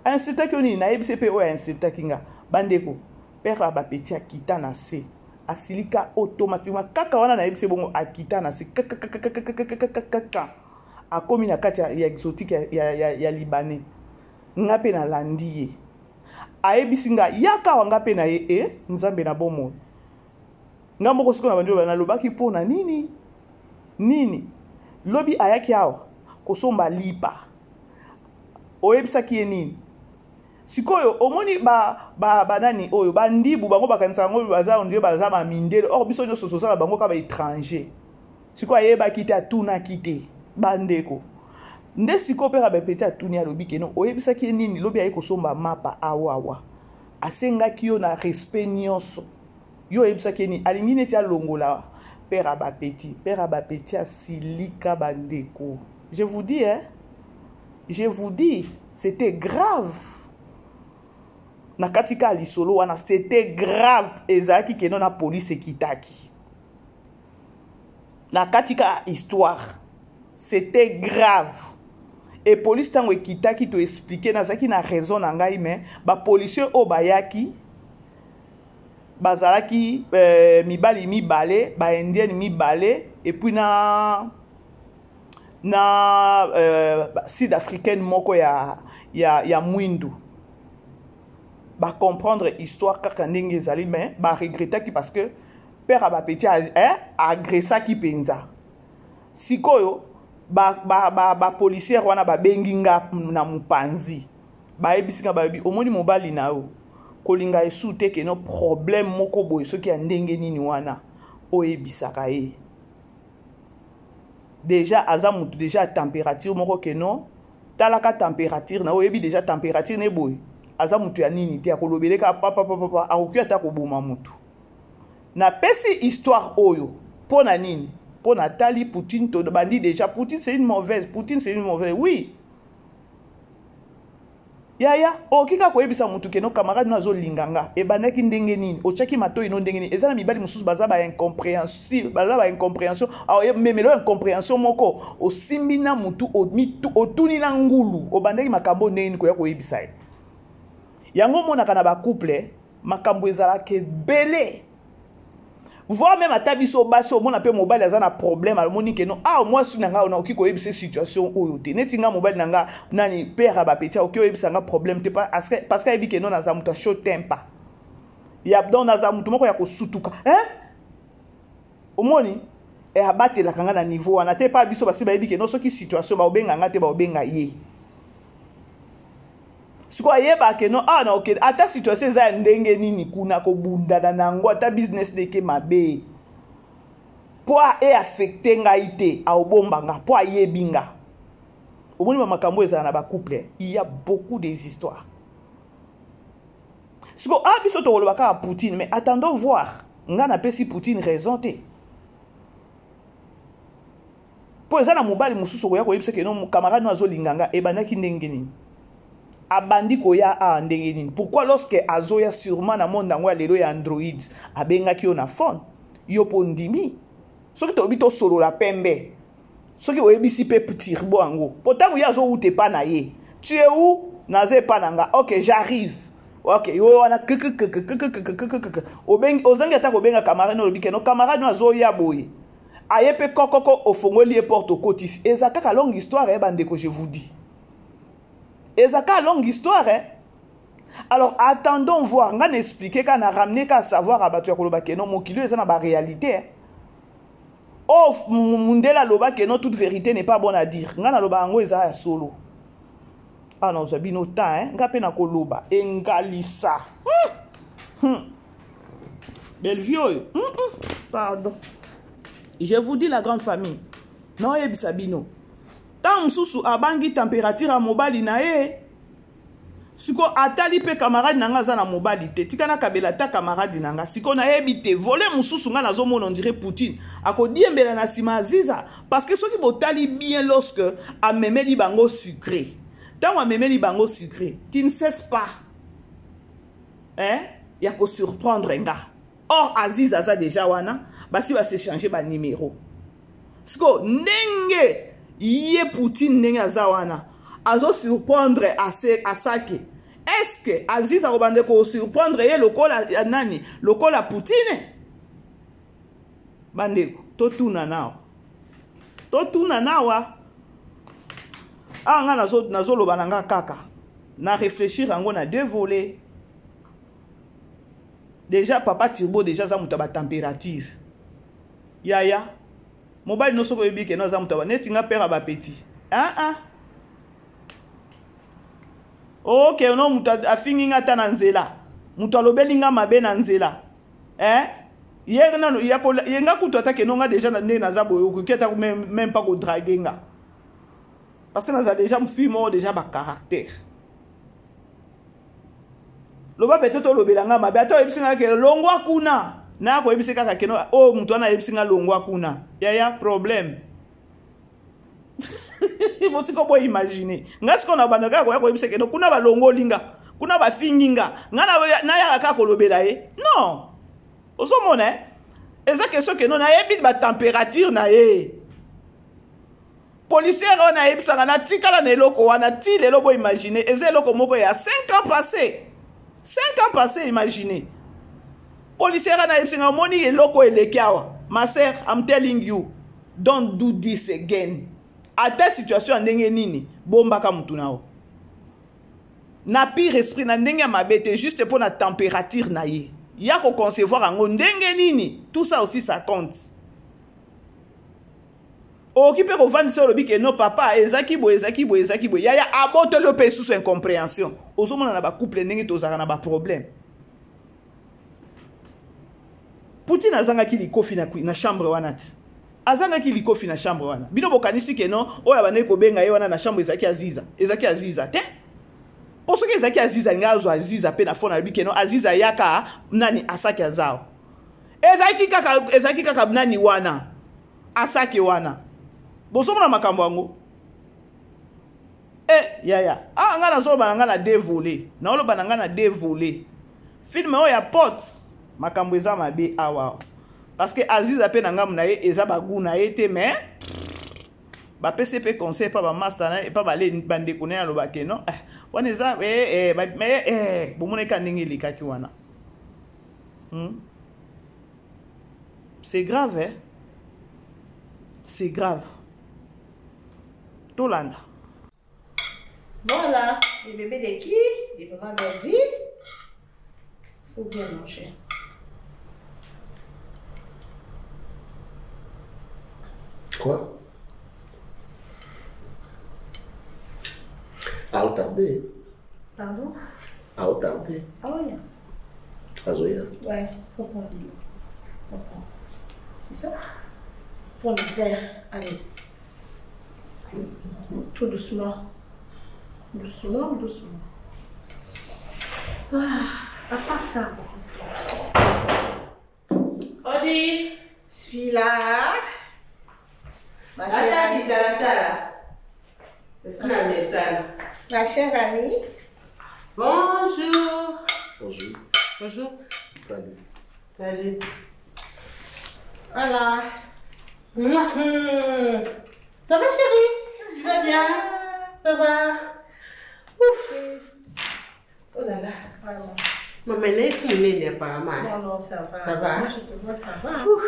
ainsultaki yo nini? Nayebisi mpe oyo ainsultaki nga. Bandeko, père ya bapeti akita na se, asilika automatiquement kaka wana nayebisi bongo, akita na se kakakakakakakakaka, akomi na kati ya exotique ya libanais. Nga mpe nalandi ye, ayebisi nga yaka awa, nga mpe na ye. E Nzambe na bomoi, nga moko sikoyo na bandi oyo nalobaki mpo na nini nini. Lobi ayaki awa kosomba lipa, oyebisaki ye nini? Sikoyo omoni banani ba, ba oyo bandibu, bango bakanisaka yango baza ondire baza bamindele, or biso nyonso toza na bango kaka baétranger. Sikoyo ayebaki te, atunaki te. Bandeko, nde sikoyo mpe bapeti atuni, alobi keno oyebisaki ye nini lobi aye kosomba mapa awawa, asengaki yo na respect nyonso, yo oyebisaki ye nini? Alingi neti alongola père ya bapeti. Père ya bapeti asilika. Bandeko, je vous dis, hein, je vous dis, c'était grave. Na kati kaka lisolo wana, c'était grave. Ezalaki keno na police ekitaki na kati kaka histoire, c'était grave. E police ntango ekitaki, toexpliquer, nazalaki na raison na ngai, mais bapolicier oyo bayaki bazalaki mibali mibale, baindienne mibale, et puis na sud africaine moko ya mwindu. Bacomprendre histoire kaka ndenge ezali, mais baregretaki parce que père ya bapeti eh, agressaki mpenza. Sikoyo bapolicière ba, ba, ba wana babengi nga na mopanzi, bayebisi nga, bayebi omoni mobali na yo kolinga esu te, keno problème moko boye soki ya ndenge nini wana oyebisaka ye déjà aza motu déjà température moko, keno talaka température na oyebi déjà température ne boye, aza motu ya nini te, akolobeleka papapapapa, akoki ata koboma motu. Napesi histoire oyo mpo na nini? Mpo natali Poutine, tobandi déjà. Poutine, c'est une mauvaise. Poutine, c'est une mauvaise. Oui. Yaya, okoki kaka koyebisa motu keno camarade no azolinga nga, ebandaki ndenge nini, otiaki matoi no ndenge nini. Eza na mibali mosusu baza ba incompréhensible, baza ba incompréhension, memelo incompréhension moko, osimbi na motu, otuni na ngulu, obandaki makambo ndenge nini koya koyebisa ye. Yango omonaka na ba couple, makambo ezalaka ebele. Voire même ata biso basi, omona mpe mobali aza na problème, amoni ke non, ah, mwasi na ngai nakoki koyebisa situation oyo te. Neti nga mobali na nga nani, père ya bapeti, akoki oyebisa nga problème te, parce que ayebi ke non, naza moto ya chaud temper. Ya, donc naza moto moko ya kosutuka, hein? Omoni, e abatelaka nga na niveau wana te. Pa biso basi bayebi ke non, soki situation baobenga nga te, baobenga ye. Sikoyo ayebaka ke non, awa na okende, ata situation eza ya ndenge nini kuna, kobundana na yango, ata business ndeke mabe, mpo e affecte ngai te, aobomba nga mpo ayebi nga. Omoni ba makambo ezala na bacouple, il y a beaucoup des histoires. Sikoyo awa biso tokoloba kaka Poutine, mais attendons voir. Nga napesi Poutine raison te, mpo eza na mobali mosusu okoya koyebisa ke no, camarade no azolinga nga, ebandaki ndenge nini, abandi koya awa ndenge nini. Pourquoi lorsque azoya, sûrement na monde yango ya lelo ya Android, abengaki yo na phone, yo mpo ndimi. Soki tolobi tosolola pembe, soki oyebisi mpe Turbo yango, mpo ntango ye azowuta epa na ye, tu es où? Naza epa na nga. Ok, j'arrive. Ok, yo wana kkkkkkkkkkk, obengi, ozangi ata kobenga camarade no, olobi ke no, camarade no azoya boye, aye mpe kokoko, ofongoli ye porte, okotisi. Eza kaka longue histoire, eh, bandeko, je vous dis, eza kaka longue histoire, eh. Alors attendons voir. Nga na expliquer kaka, na ramener kaka savoir ya bato ya koloba ke no, mokili oyo eza na baréalité, eh. Oh, mundele aloba ke no, toute vérité n'est pas bonne à dire. Nga naloba yango eza ya solo. Awa nazwa bino temps, eh. Nga mpe nakoloba engalisa. Bellevue oyo, Pardon, je vous dis, la grande famille, naoyebisa bino, ntango mosusu abangi température ya mobali na ye. Sikoyo atali mpe camarade na nga aza na mobali te, tika nakabela ata camarade na nga. Sikoyo nayebi te, volet mosusu nga nazomona, on dirait Poutine akodiembela na nsima Aziza, parce que soki botali bien, lorsque amemeli bango sucré, ntango amemeli bango sucré, tu ne cesses pas, hein, ya kosurprendre nga. Or Aziza aza déjà wana, basi basechange banimero. Sikoyo ndenge ye Poutine, ndenge aza wana, azosurprendre Asake, est ce que Aziz akobanda kosurprendre ye lokola nani, lokola Poutine? Bandeko, totuna nawa, totuna nawa. Awa nga nazoloba na nga kaka na réfléchir yango na deux volets. Déjà papa Turbo déjà aza moto ya batempérature. Yaya, mobali no, soki oyebi keno aza moto neti nga, père ya bapeti, ah ah, ok, no, moto afingi nga ata na nzela, moto alobeli nga mabe na nzela, eh? Ye nano ye nga kutu ata keno nga déjà na ndenge naza boye, okoki ata même pas kodraguer nga, parce que naza déjà fille moko déjà bacaractère. Loba peut-être olobela nga mabe, ata oyebisi nga ke longwa kuna, naya koyebisi kaka keno oyo oh, moto wana ayebisi nga longwa kuna, yaya, problème. Bosiko boimagine nga sikoyo na banda kaka koya koyebisa keno kuna balongoli nga kuna, bafingi nga, nga nayaka kaka kolobela ye. Non, ozomona, eh? Eza question keno nayebi batempérature na ye. Policière wana ayebisaka, natikala na eloko wana ti lelo. Boimagine, eza eloko moko ya 5 ans passé, 5 ans passé. Imagine, policière wana ayebisanga, omoni eloko eleki awa, ma sœur, I'm telling you, don't do this again. Ata situation ya ndenge nini, bombaka mutu na yo na pire esprit, na ndenge ya mabe te, juste mpo na température na ye ya koconcevoir yango ndenge nini. Tout ça aussi, ça compte. Okoki mpe kovandisa, olobi ke no, papa, ezaki boye, ezaki boye, ezaki boye. Yaya, abotoli yo mpe lisusu incompréhension. Ozomona na bacouple ndenge tozalaka na baproblème. Poutine azangaki likofi na chambre wana te, azangaki likofi na chambre wana. Bino bokanisi ke no, oyo abandaki kobenga ye wana na chambre ezalaki Aziza? Ezalaki Aziza te, mpo soki ezalaki Aziza, alingi azwa Aziza mpe na phone, alobi ke no, Aziza ayaka, nani, Asaki azawa. Ezalaki kaka nani wana. Asake wana. Bozomona makambo yango. Eh yaya, ah nga nazoloba na nga na deux volets. Naoloba na nga na deux volets. Film oyo ya pot makambo eza mabe awa. Parce que Aziza pe na ngambo na ye eza ba goût na ye te mais bapesi ye mpe conseil epa bamasta na ye epa bandeko na ye aloba ke non eh, wana eza eh, eh, mais eh, bomonaki kaka ndenge elekaki wana hmm? C'est grave, hein? C'est grave. Tolanda. Voilà, le bébé de qui De maman Bellevue. Faut bien manger. Quoi À retarder. Pardon À retarder. Ah oui. Azoya. Ouais, faut prendre de l'eau. Faut prendre. C'est ça Prends le verre. Allez. Tout doucement. Doucement, doucement. Ah, à part ça, Odi. Suis là. Ma chère amie. Ma chère amie. Bonjour. Bonjour. Bonjour. Salut. Salut. Voilà. Ça va chérie Tu vas bien Ça va Ouf. Oh là là. Voilà. Maman est monene apparemment. Non, non, ça va. Ça va Moi, je te vois, ça va. Ouf.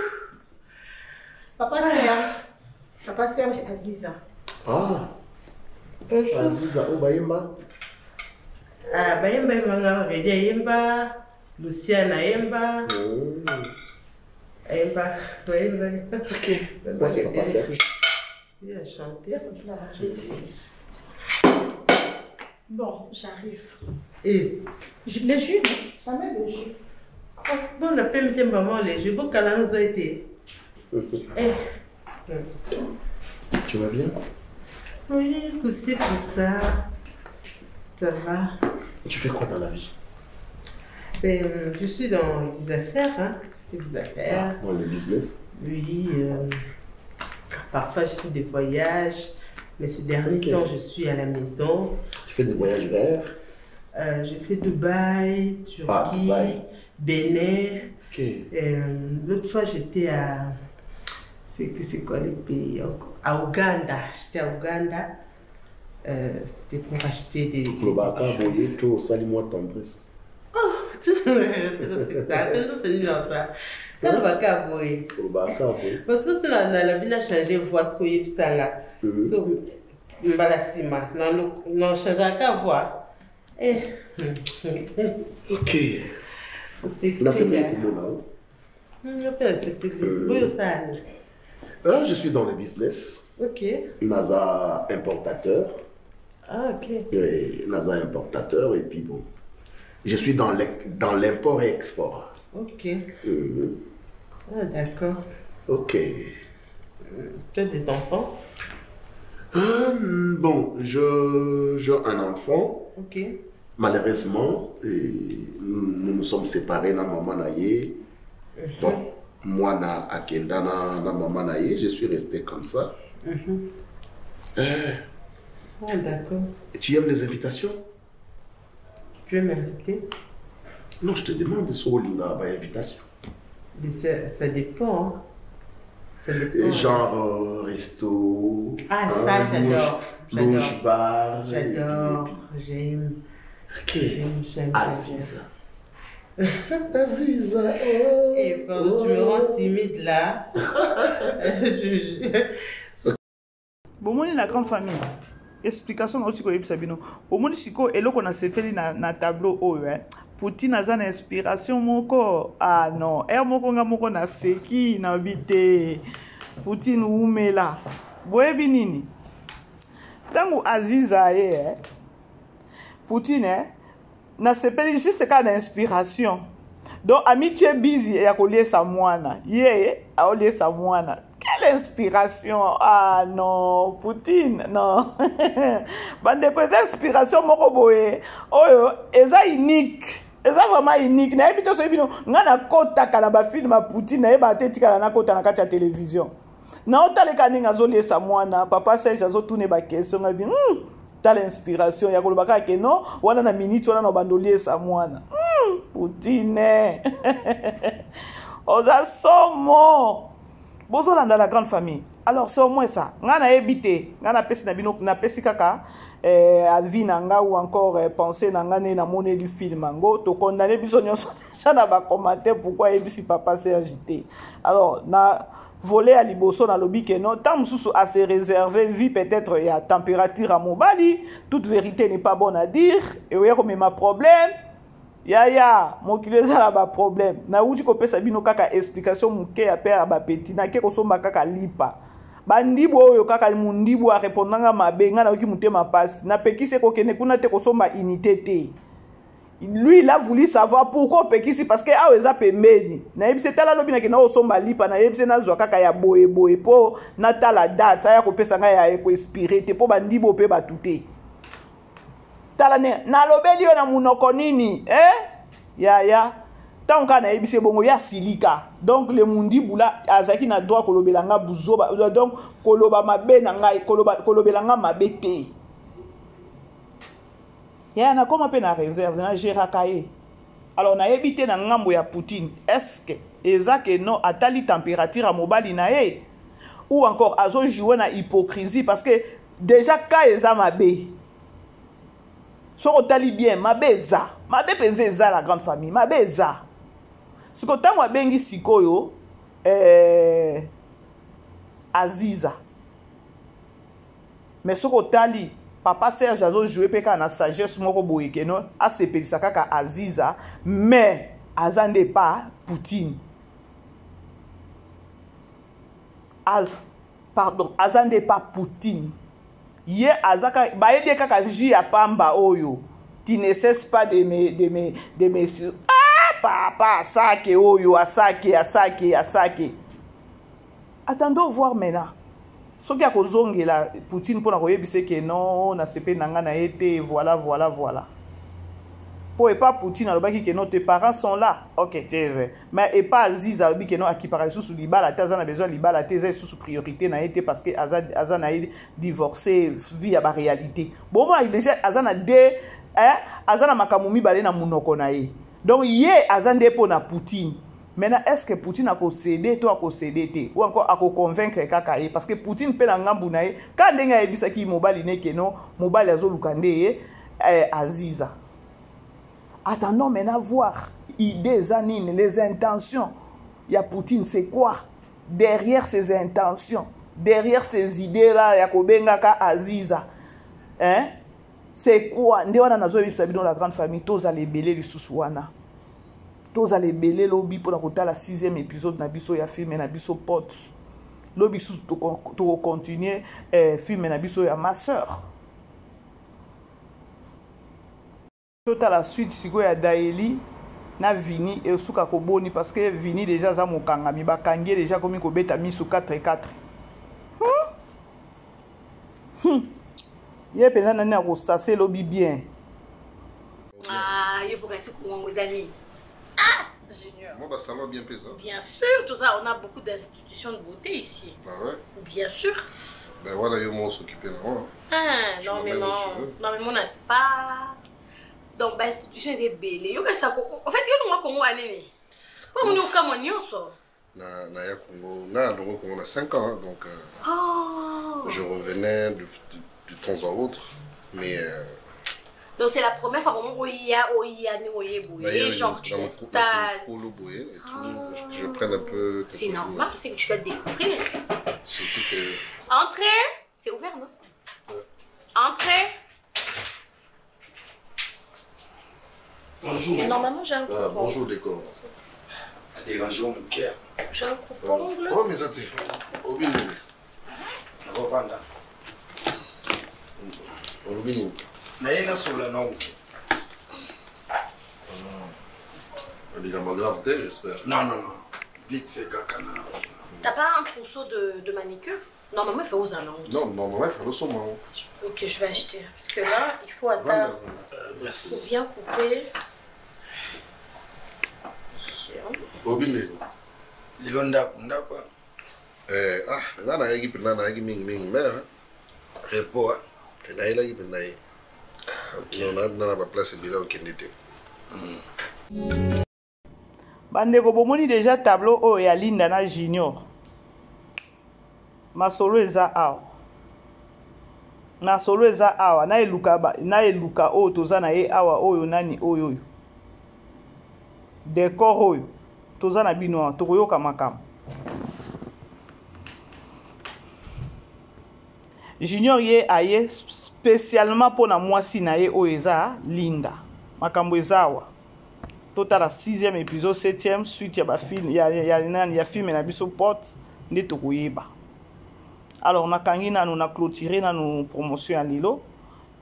Papa Serge. Papa Serge Aziza. Ah. Bonjour. Aziza, oh, Bayemba. Ah, Bayemba, Yemba, Aurélia Yemba, Luciana Yemba. Oh. Ayemba, Bayemba. Ok. Moi, c'est Papa Serge. Il a chanté. Tu l'as mangé ici. Bon, j'arrive. Et Le jus, jamais le jus. Oh, bon, la peine de maman, les jus, bon, qu'elle nous a été. Eh. Tu vas bien? Oui, poussé pour ça. Ça va. Tu fais quoi dans la vie? Ben, je suis dans des affaires, hein. Je fais des affaires. Dans le business? Oui. Parfois, je fais des voyages. Mais ces derniers okay. temps, je suis à la maison. Tu fais des voyages vers? Je fais Dubaï, Turquie, ah, Dubaï. Bénin. Okay. L'autre fois, j'étais à... C'est quoi le pays? À Ouganda. J'étais à Ouganda. C'était pour acheter des... Globaka, voyez tout, salut-moi tendresse. Oh, c'est ça. C'est ça. Globaka, voyez. Globaka, voyez. Parce que si la vie a changé, voix, ce qu'il y a là. So, mbala sima, non, change la voix. Eh. Ok. C'est Là, c'est bien comment là? C'est là. Je suis dans le business. Ok. NASA importateur. Ah, ok. Oui, NASA importateur et puis bon. Je suis dans l'import et export. Ok. Ah, d'accord. Ok. Tu as des enfants? Bon, j'ai un enfant. Ok. Malheureusement, et nous nous sommes séparés na maman na ye. Bon, moi na akenda na, na maman na ye, je suis resté comme ça. Ah, d'accord. Tu aimes les invitations? Tu veux m'inviter? Non, je te demande si on a invitation. Mais ça dépend. Hein. Ça dépend. Et genre resto. Ah, ça, j'adore. Lounge bar. J'adore. J'aime. Ok. J'aime. Aziza. Aziza. Oh, Et pardon, tu me rends timide là. Bon, moi, la grande famille. Explication na otiko yebisa bino. Omoni siko eloko na sepeli na, na tableau oyo eh. Poutine aza na inspiration moko. Ah non, er moko nga moko na seki na bite. Poutine umela. Boyebi nini? Tangu Aziza ye eh. Poutine eh, na sepeli juste ka na inspiration. Donc amitié busy ya koliesa mwana. Ye aoliesa mwana. Quelle inspiration! Ah non, Poutine, non. Bandeko eza inspiration moko boye. Oyo eza unique. Eza vraiment unique. Na yebi to soki bino nga na kotaka na ba film ya Poutine na yeba te tikala na kota na kati ya télévision. Naotaleka ndenge azoliesa mwana, papa Serge azotuna ba question ngabi. Tala inspiration ya koloba kaka ke non, wana na minute wana na bando liesa mwana. Poutine. Oza somo. Bozolanda la grande famille. Alors c'est au moins ça. Nga nayebi te, nga napesi na bino, napesi kaka avis na nga ou encore pensée na nga ne namoneli film yango, to condamner biso nyonso déjà na ba commentaire pourquoi yebisi papa Serge te. Alors na volet ya liboso nalobi ke non, tant mosusu à se réserver vie peut-être ya température ya mobali, toute vérité n'est pas bonne à dire et oya komema problème. Yaya, mokili eza na ba problème. Nauti kopesa bino kaka explication moke ya père ya ba petit, nake kosomba kaka lipa. Bandibu oyo kaka mundibu a répondanga mabe, nga nayoki motema pasi. Napekisi kokende kuna te kosomba unité te. Lui, il a voulu savoir pourquoi opekisi, parce que awa eza pembeni. Nayebisi tala lobi nakenda kosomba lipa, nayebisi nazwa kaka ya boye boye po natala date aya kopesa ngai ya ekoexpire te po bandibu mpe bato te. Tala ne nalobeli yo na munoko nini, eh? Yaya, ntango kaka nayebisi bongo ya silika. Donc le mundibu la azalaki na droit kolobela nga buzoba, donc koloba mabe na ngai, kolobela nga mabe te. Yaya, nakoma mpe na réserve, na géraka ye. Alors nayebi te na ngambo ya Poutine, est-ce que eza ke non atali température ya mobali na ye ou encore azo jouer na hypocrisie, parce que déjà ka eza mabe. Soki otali bien, mabe eza. Mabe mpenza eza la grande famille, mabe eza. Siko ntango abengi sikoyo Aziza. Mais soki otali papa Serge azo jouer pe kaka na sagesse moko boye ke non, asepelisa kaka Aziza, mais aza nde pa Poutine. Pardon, aza nde pa Poutine. Ye azaka bayebi kaka jus ya pamba oyo. Tu ne cesses pas de me, de me, de me sur-, ah, papa, asake oyo, asake, asake, asake. Attendons voir maintenant. Soki akozongela Poutine mpona koyebisa ke non, nasepeli na nga na ye te, voilà, voilà, voilà. Po epa Poutine alobaki ke non, tes parents sont là. Ok, c'est vrai. Mais epa Aziz alobi ke non, akipaka lisusu libala te, aza na besoin libala te, eza lisusu priorité na ye te parce que aza na ye divorcé, vie ya ba réalité. Bon, moi, déjà, aza na deux, hein, aza na makambo mibale na munoko na ye. Donc, ye aza nde po na Poutine. Maintenant, est-ce que Poutine a cédé, toi a cédé te, ou encore a convaincre kaka ye? Parce que Poutine pe na ngambu na ye, quand ndenge ayebisaki mobali ne ke non, mobali azoluka nde ye, Aziza. Attendons maintenant voir idées anines, les intentions. Ya Poutine, c'est quoi? Derrière ces intentions, derrière ces idées-là, ya kobengaka Aziza. Hein? C'est quoi? Nde wana nazo yebisa bino la grande famille, tozala ebele lisusu wana. Tozala ebele lobi mpona kotala 6e épisode na biso ya film na biso pote. Lobi susu toko continuer, film na biso ya ma sœur. Totala suite sikoyo ya Daeli na Vini et osuka koboni parce que Vini déjà aza mokangami, bakangi ye déjà komi kobeta misu 4-4. Ye mpenza nani akosase lobi bien. Ah, ye pour ainsi Congo, les amis. Ah, Junior. Moi, bah, ça va bien pesant. Bien sûr, tout ça, on a beaucoup d'institutions de beauté ici. Ah ouais? Bien sûr. Ben voilà, yo, moi, on s'occupait là, hein. Ah, Tu non, mais m'emmènes où non. tu veux. Non, mais mon spa. Donc, bah, institution est belle. Yo, ça, en fait, yo, moi, Congo, allez. Pourquoi on est au Cameroun, ça? Na, na, ya Congo, na, donc, on a 5 ans, hein, donc, Oh. je revenais de temps en autre, mais, Donc c'est la première fois vraiment où il y a, où il y a, où il y a, où il y a, D'ailleurs, genre, tu dans mon t'installes. dans mon polo boué et tout, Ah. je prenne un peu C'est quelque chose. normal, c'est que tu vas découvrir. Surtout que Entrez. C'est ouvert, non? Ouais. Entrez. Bonjour. Mais normalement, j'ai un Ah, coupon. bonjour, décor. Dérangeons mon cœur. J'ai un coupon. Oh, mais ça, tu Obini. Nakopanda. Obini. Naye nasola na moke. Likambo grave te, j'espère. Non, non, non. Vite fait, kaka na. T'as pas un trousseau de manicure? Normalement, il faut aux alentours. Non, normalement, il faut le saumon. Ok, je vais acheter. Parce que là, il faut attendre. Vanda. Merci. Il faut bien couper. Obini. Lelo ndako, ndako. Eh, ah, nga nayaki mpenza nayaki mingimingi mais repos nayelaki mpenza ye. Ah, okay. Non, na na baplace ebele okende te. Bandeko bomoni deja tableau oyo ya Linda na Junior. Masolo eza awa. Masolo eza awa na eluka na eluka oyo toza na ye awa oyo nani oyo oyo. Decor oyo toza na bino awa tokoyoka makambo. Junior ye aye spécialement mpo na mwasi na ye oyo eza Linda. Makambo eza awa. Totala 6e épisode 7e suite ya bafilm ya, ya, ya, ya film na biso pote nde tokoyeba. Alors nakangi nanu na clôturer nanu promotion ya lelo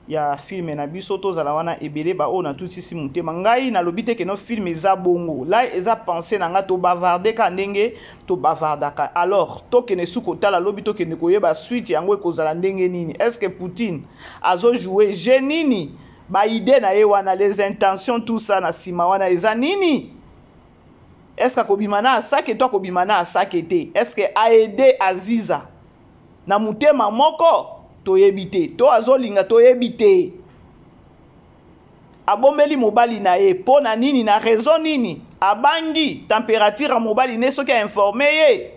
ya film na biso tozala wana ebele ba oyo natutisi motema ngai nalobi te keno film eza bongo la eza pensée na ngai tobavarde ka ndenge tobavardaka alors tokende su kotala lobi tokende koyeba suite yango ekozala ndenge nini est ce que Poutine azojoue jeu nini ba idée na ye wana les intentions tout ça na nsima wana eza nini est ce que akobima na asake to akobima na asake te est ce que aide Aziza na motema moko toyebi te to azolinga toyebi te abombeli mobali na ye mpo na nini na raison nini abangi température ya mobali ne soki ainforme ye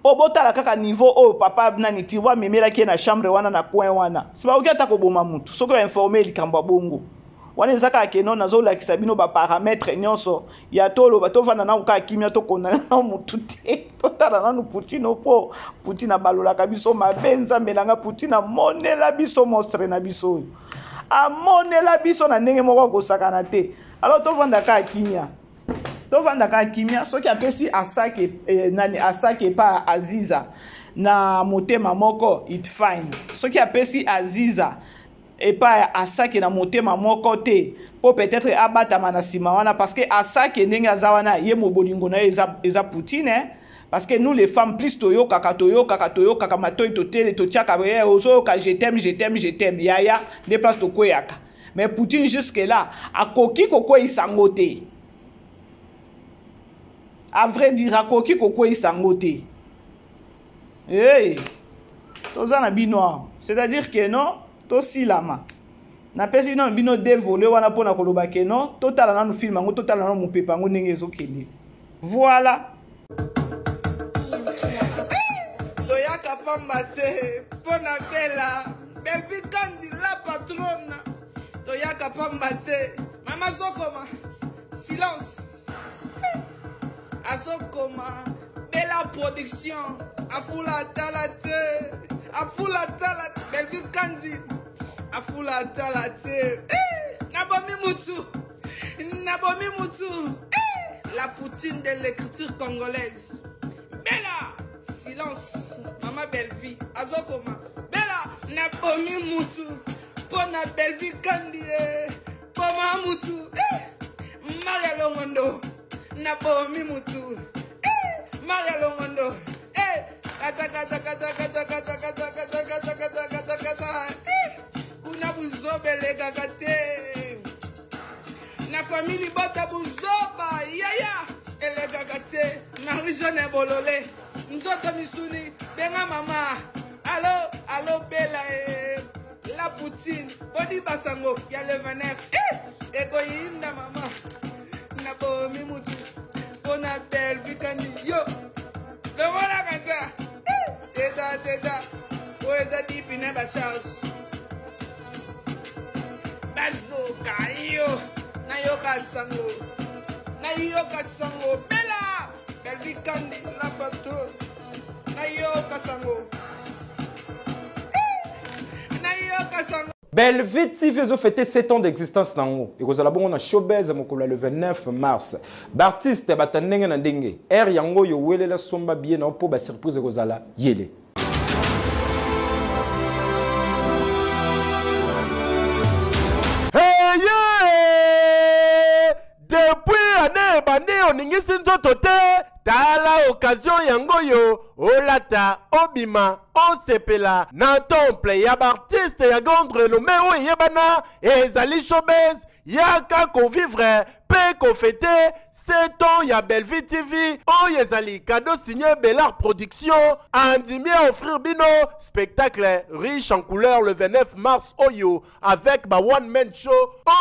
oyo botala kaka niveau oyo papa nani tiroir amemelaki ye na chambre wana na coin wana si bakoki ata koboma mutu soki oinforme likambo ya bongo wana eza kaka keno nazolakisa bino baparametre nyonso ya toloba tovanda nanu kaka kimia tokondana nanu mutu te totala nanu Poutine mpo Poutine abalolaka biso mabe nzambe na nga Poutine amonela biso monstre na biso oyo amonela biso na ndenge moko akosakana te alors tovanda kaka kimia tovanda kaka kimia soki apesi asake eh, nani asake epa Aziza na motema moko it fine soki apesi Aziza epai ya Asake na motema moko te mpo peut-être abatama na nsima wana parce que Asake ndenge aza wana ye mobolingo na ye eza, eza Poutine eh? Parce que nous les femmes plus toyokaka toyokaka toyokaka matoi totele totiaka eh, ozoyoka je t'aime je t'aime je t'aime yaya nde place tokweyaka mais Poutine jusque là akoki kokweyisa yango te à vrai dire akoki kokweyisa yango te hey, toza na bino awa c'est-à-dire que non tosilama napesi bino bino de vole wana mpona koloba ke non totala nanu film yango totala nanu mopepe yango ndenge ezokende voilà toyaka pamba te mpo na bela Belvi Kandi la patrona toyaka pamba te mama azokoma silence azokoma Bella production afula tala te afula tala te Belvi Kandi afula tala te eh, nabomi mutu nabomi mutu eh, la poutine de l'écriture congolaise Bella silence mama Belvi azokoma Bella nabomi mutu mpo na Belvi Kandi eh, boma mutu eh, Maria Longondo nabomi mutu eh, Maria Longondo eh, kata kata kata kata kata kata kata kata kata kata kata eh, kuna buzoba elekaka te na famille libota buzoba yaya elekaka te Marie Jeanne Bolole nzoto misuni benga mama alo alo bela eh. La poutine bodi basango ya le 29 eh, ekoyinda mama nabomi mutu mpona Belvi Kandi yo longola kanza eh, teta teta oyo eza dipine bacharge bazoka yo nayoka sango nayoka sango bela Belvi Kandi la patronne nayoka sango nayoka sango Bellevue TV ezofete 7 ans d'existence nango ekozala bongo na showbuzz mokolo ya le 29 mars baartiste bato ndenge na ndenge aire yango oyo owelela somba billet na yo mpo basurprise ekozala yele. Hey, depuis année ebandi oningisi nzoto te tala occasion yango oyo olata obima osepela na temple ya baartiste ya grande renommée oyo eyebana ezali showbuzz yaka kovivre mpe kofete 7 ans ya Bellevue TV oyo ezali cadeau signé Bellard Production andimi à offrir bino spectacle riche en couleur le 29 mars oyo avec ba one man show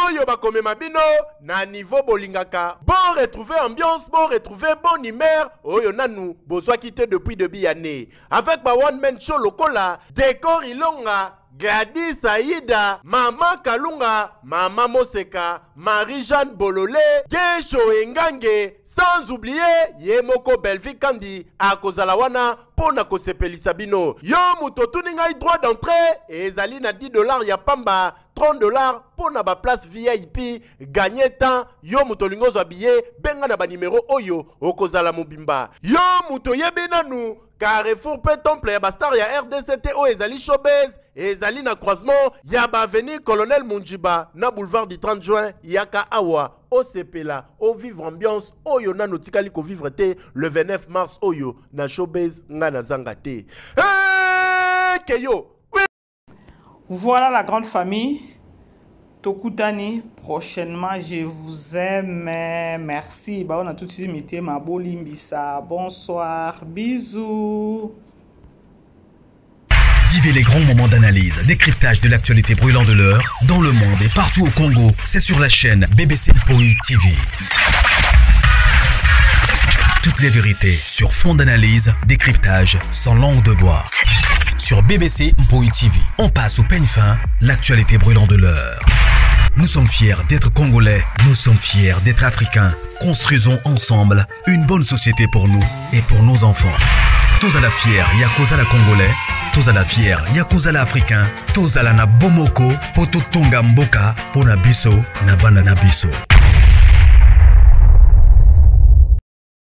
oyo bakomema bino na niveau bolingaka. Bo retrouver ambiance, bo retrouver bonne humeur oyo nanu bozwaki te depuis début année avec ba one man show lokola Décor Ilonga, Gladys Aïda, Mama Kalunga, Mama Moseka, Marie-Jeanne Bololé, Gesho Engange, sans oublier ye moko Bellevue Kandi akozala wana mpo na kosepelisa bino. Yo moto otuni ngai droit d'entrée ezali na 10 $ ya pamba, 30 $ mpo na baplace VIP. Gagne temps, yo moto olingi ozwa billet, benga na banimero oyo okozala mobimba. Yo moto oyebi nanu Carrefour mpe temple ya bastar ya RDC te, oyo ezali Showbuzz, ezali na croisement ya baavenue Colonel Munjiba na boulevard du 30 juin. Yaka awa osepela, ovivre ambiance oyo nano otikali kovivre te le 29 mars oyo na Showbuzz. Ngai nazanga te. Hey, keyo. Voilà la grande famille. Tokutani prochainement. Je vous aime. Merci. Bah, on a tout de suite imité ma bolimbisa. Bonsoir. Bisous. Vivez les grands moments d'analyse, décryptage de l'actualité brûlante de l'heure, dans le monde et partout au Congo. C'est sur la chaîne BBC Mpoi TV. Toutes les vérités sur fond d'analyse, décryptage, sans langue de bois. Sur BBC Mpoi TV, on passe au peigne fin l'actualité brûlante de l'heure. Nous sommes fiers d'être Congolais, nous sommes fiers d'être Africains. Construisons ensemble une bonne société pour nous et pour nos enfants. Tozala fier ya kozala Congolais, tozala fier ya kozala Africain, tozala na bomoko po totonga mboka pona biso na bana na biso.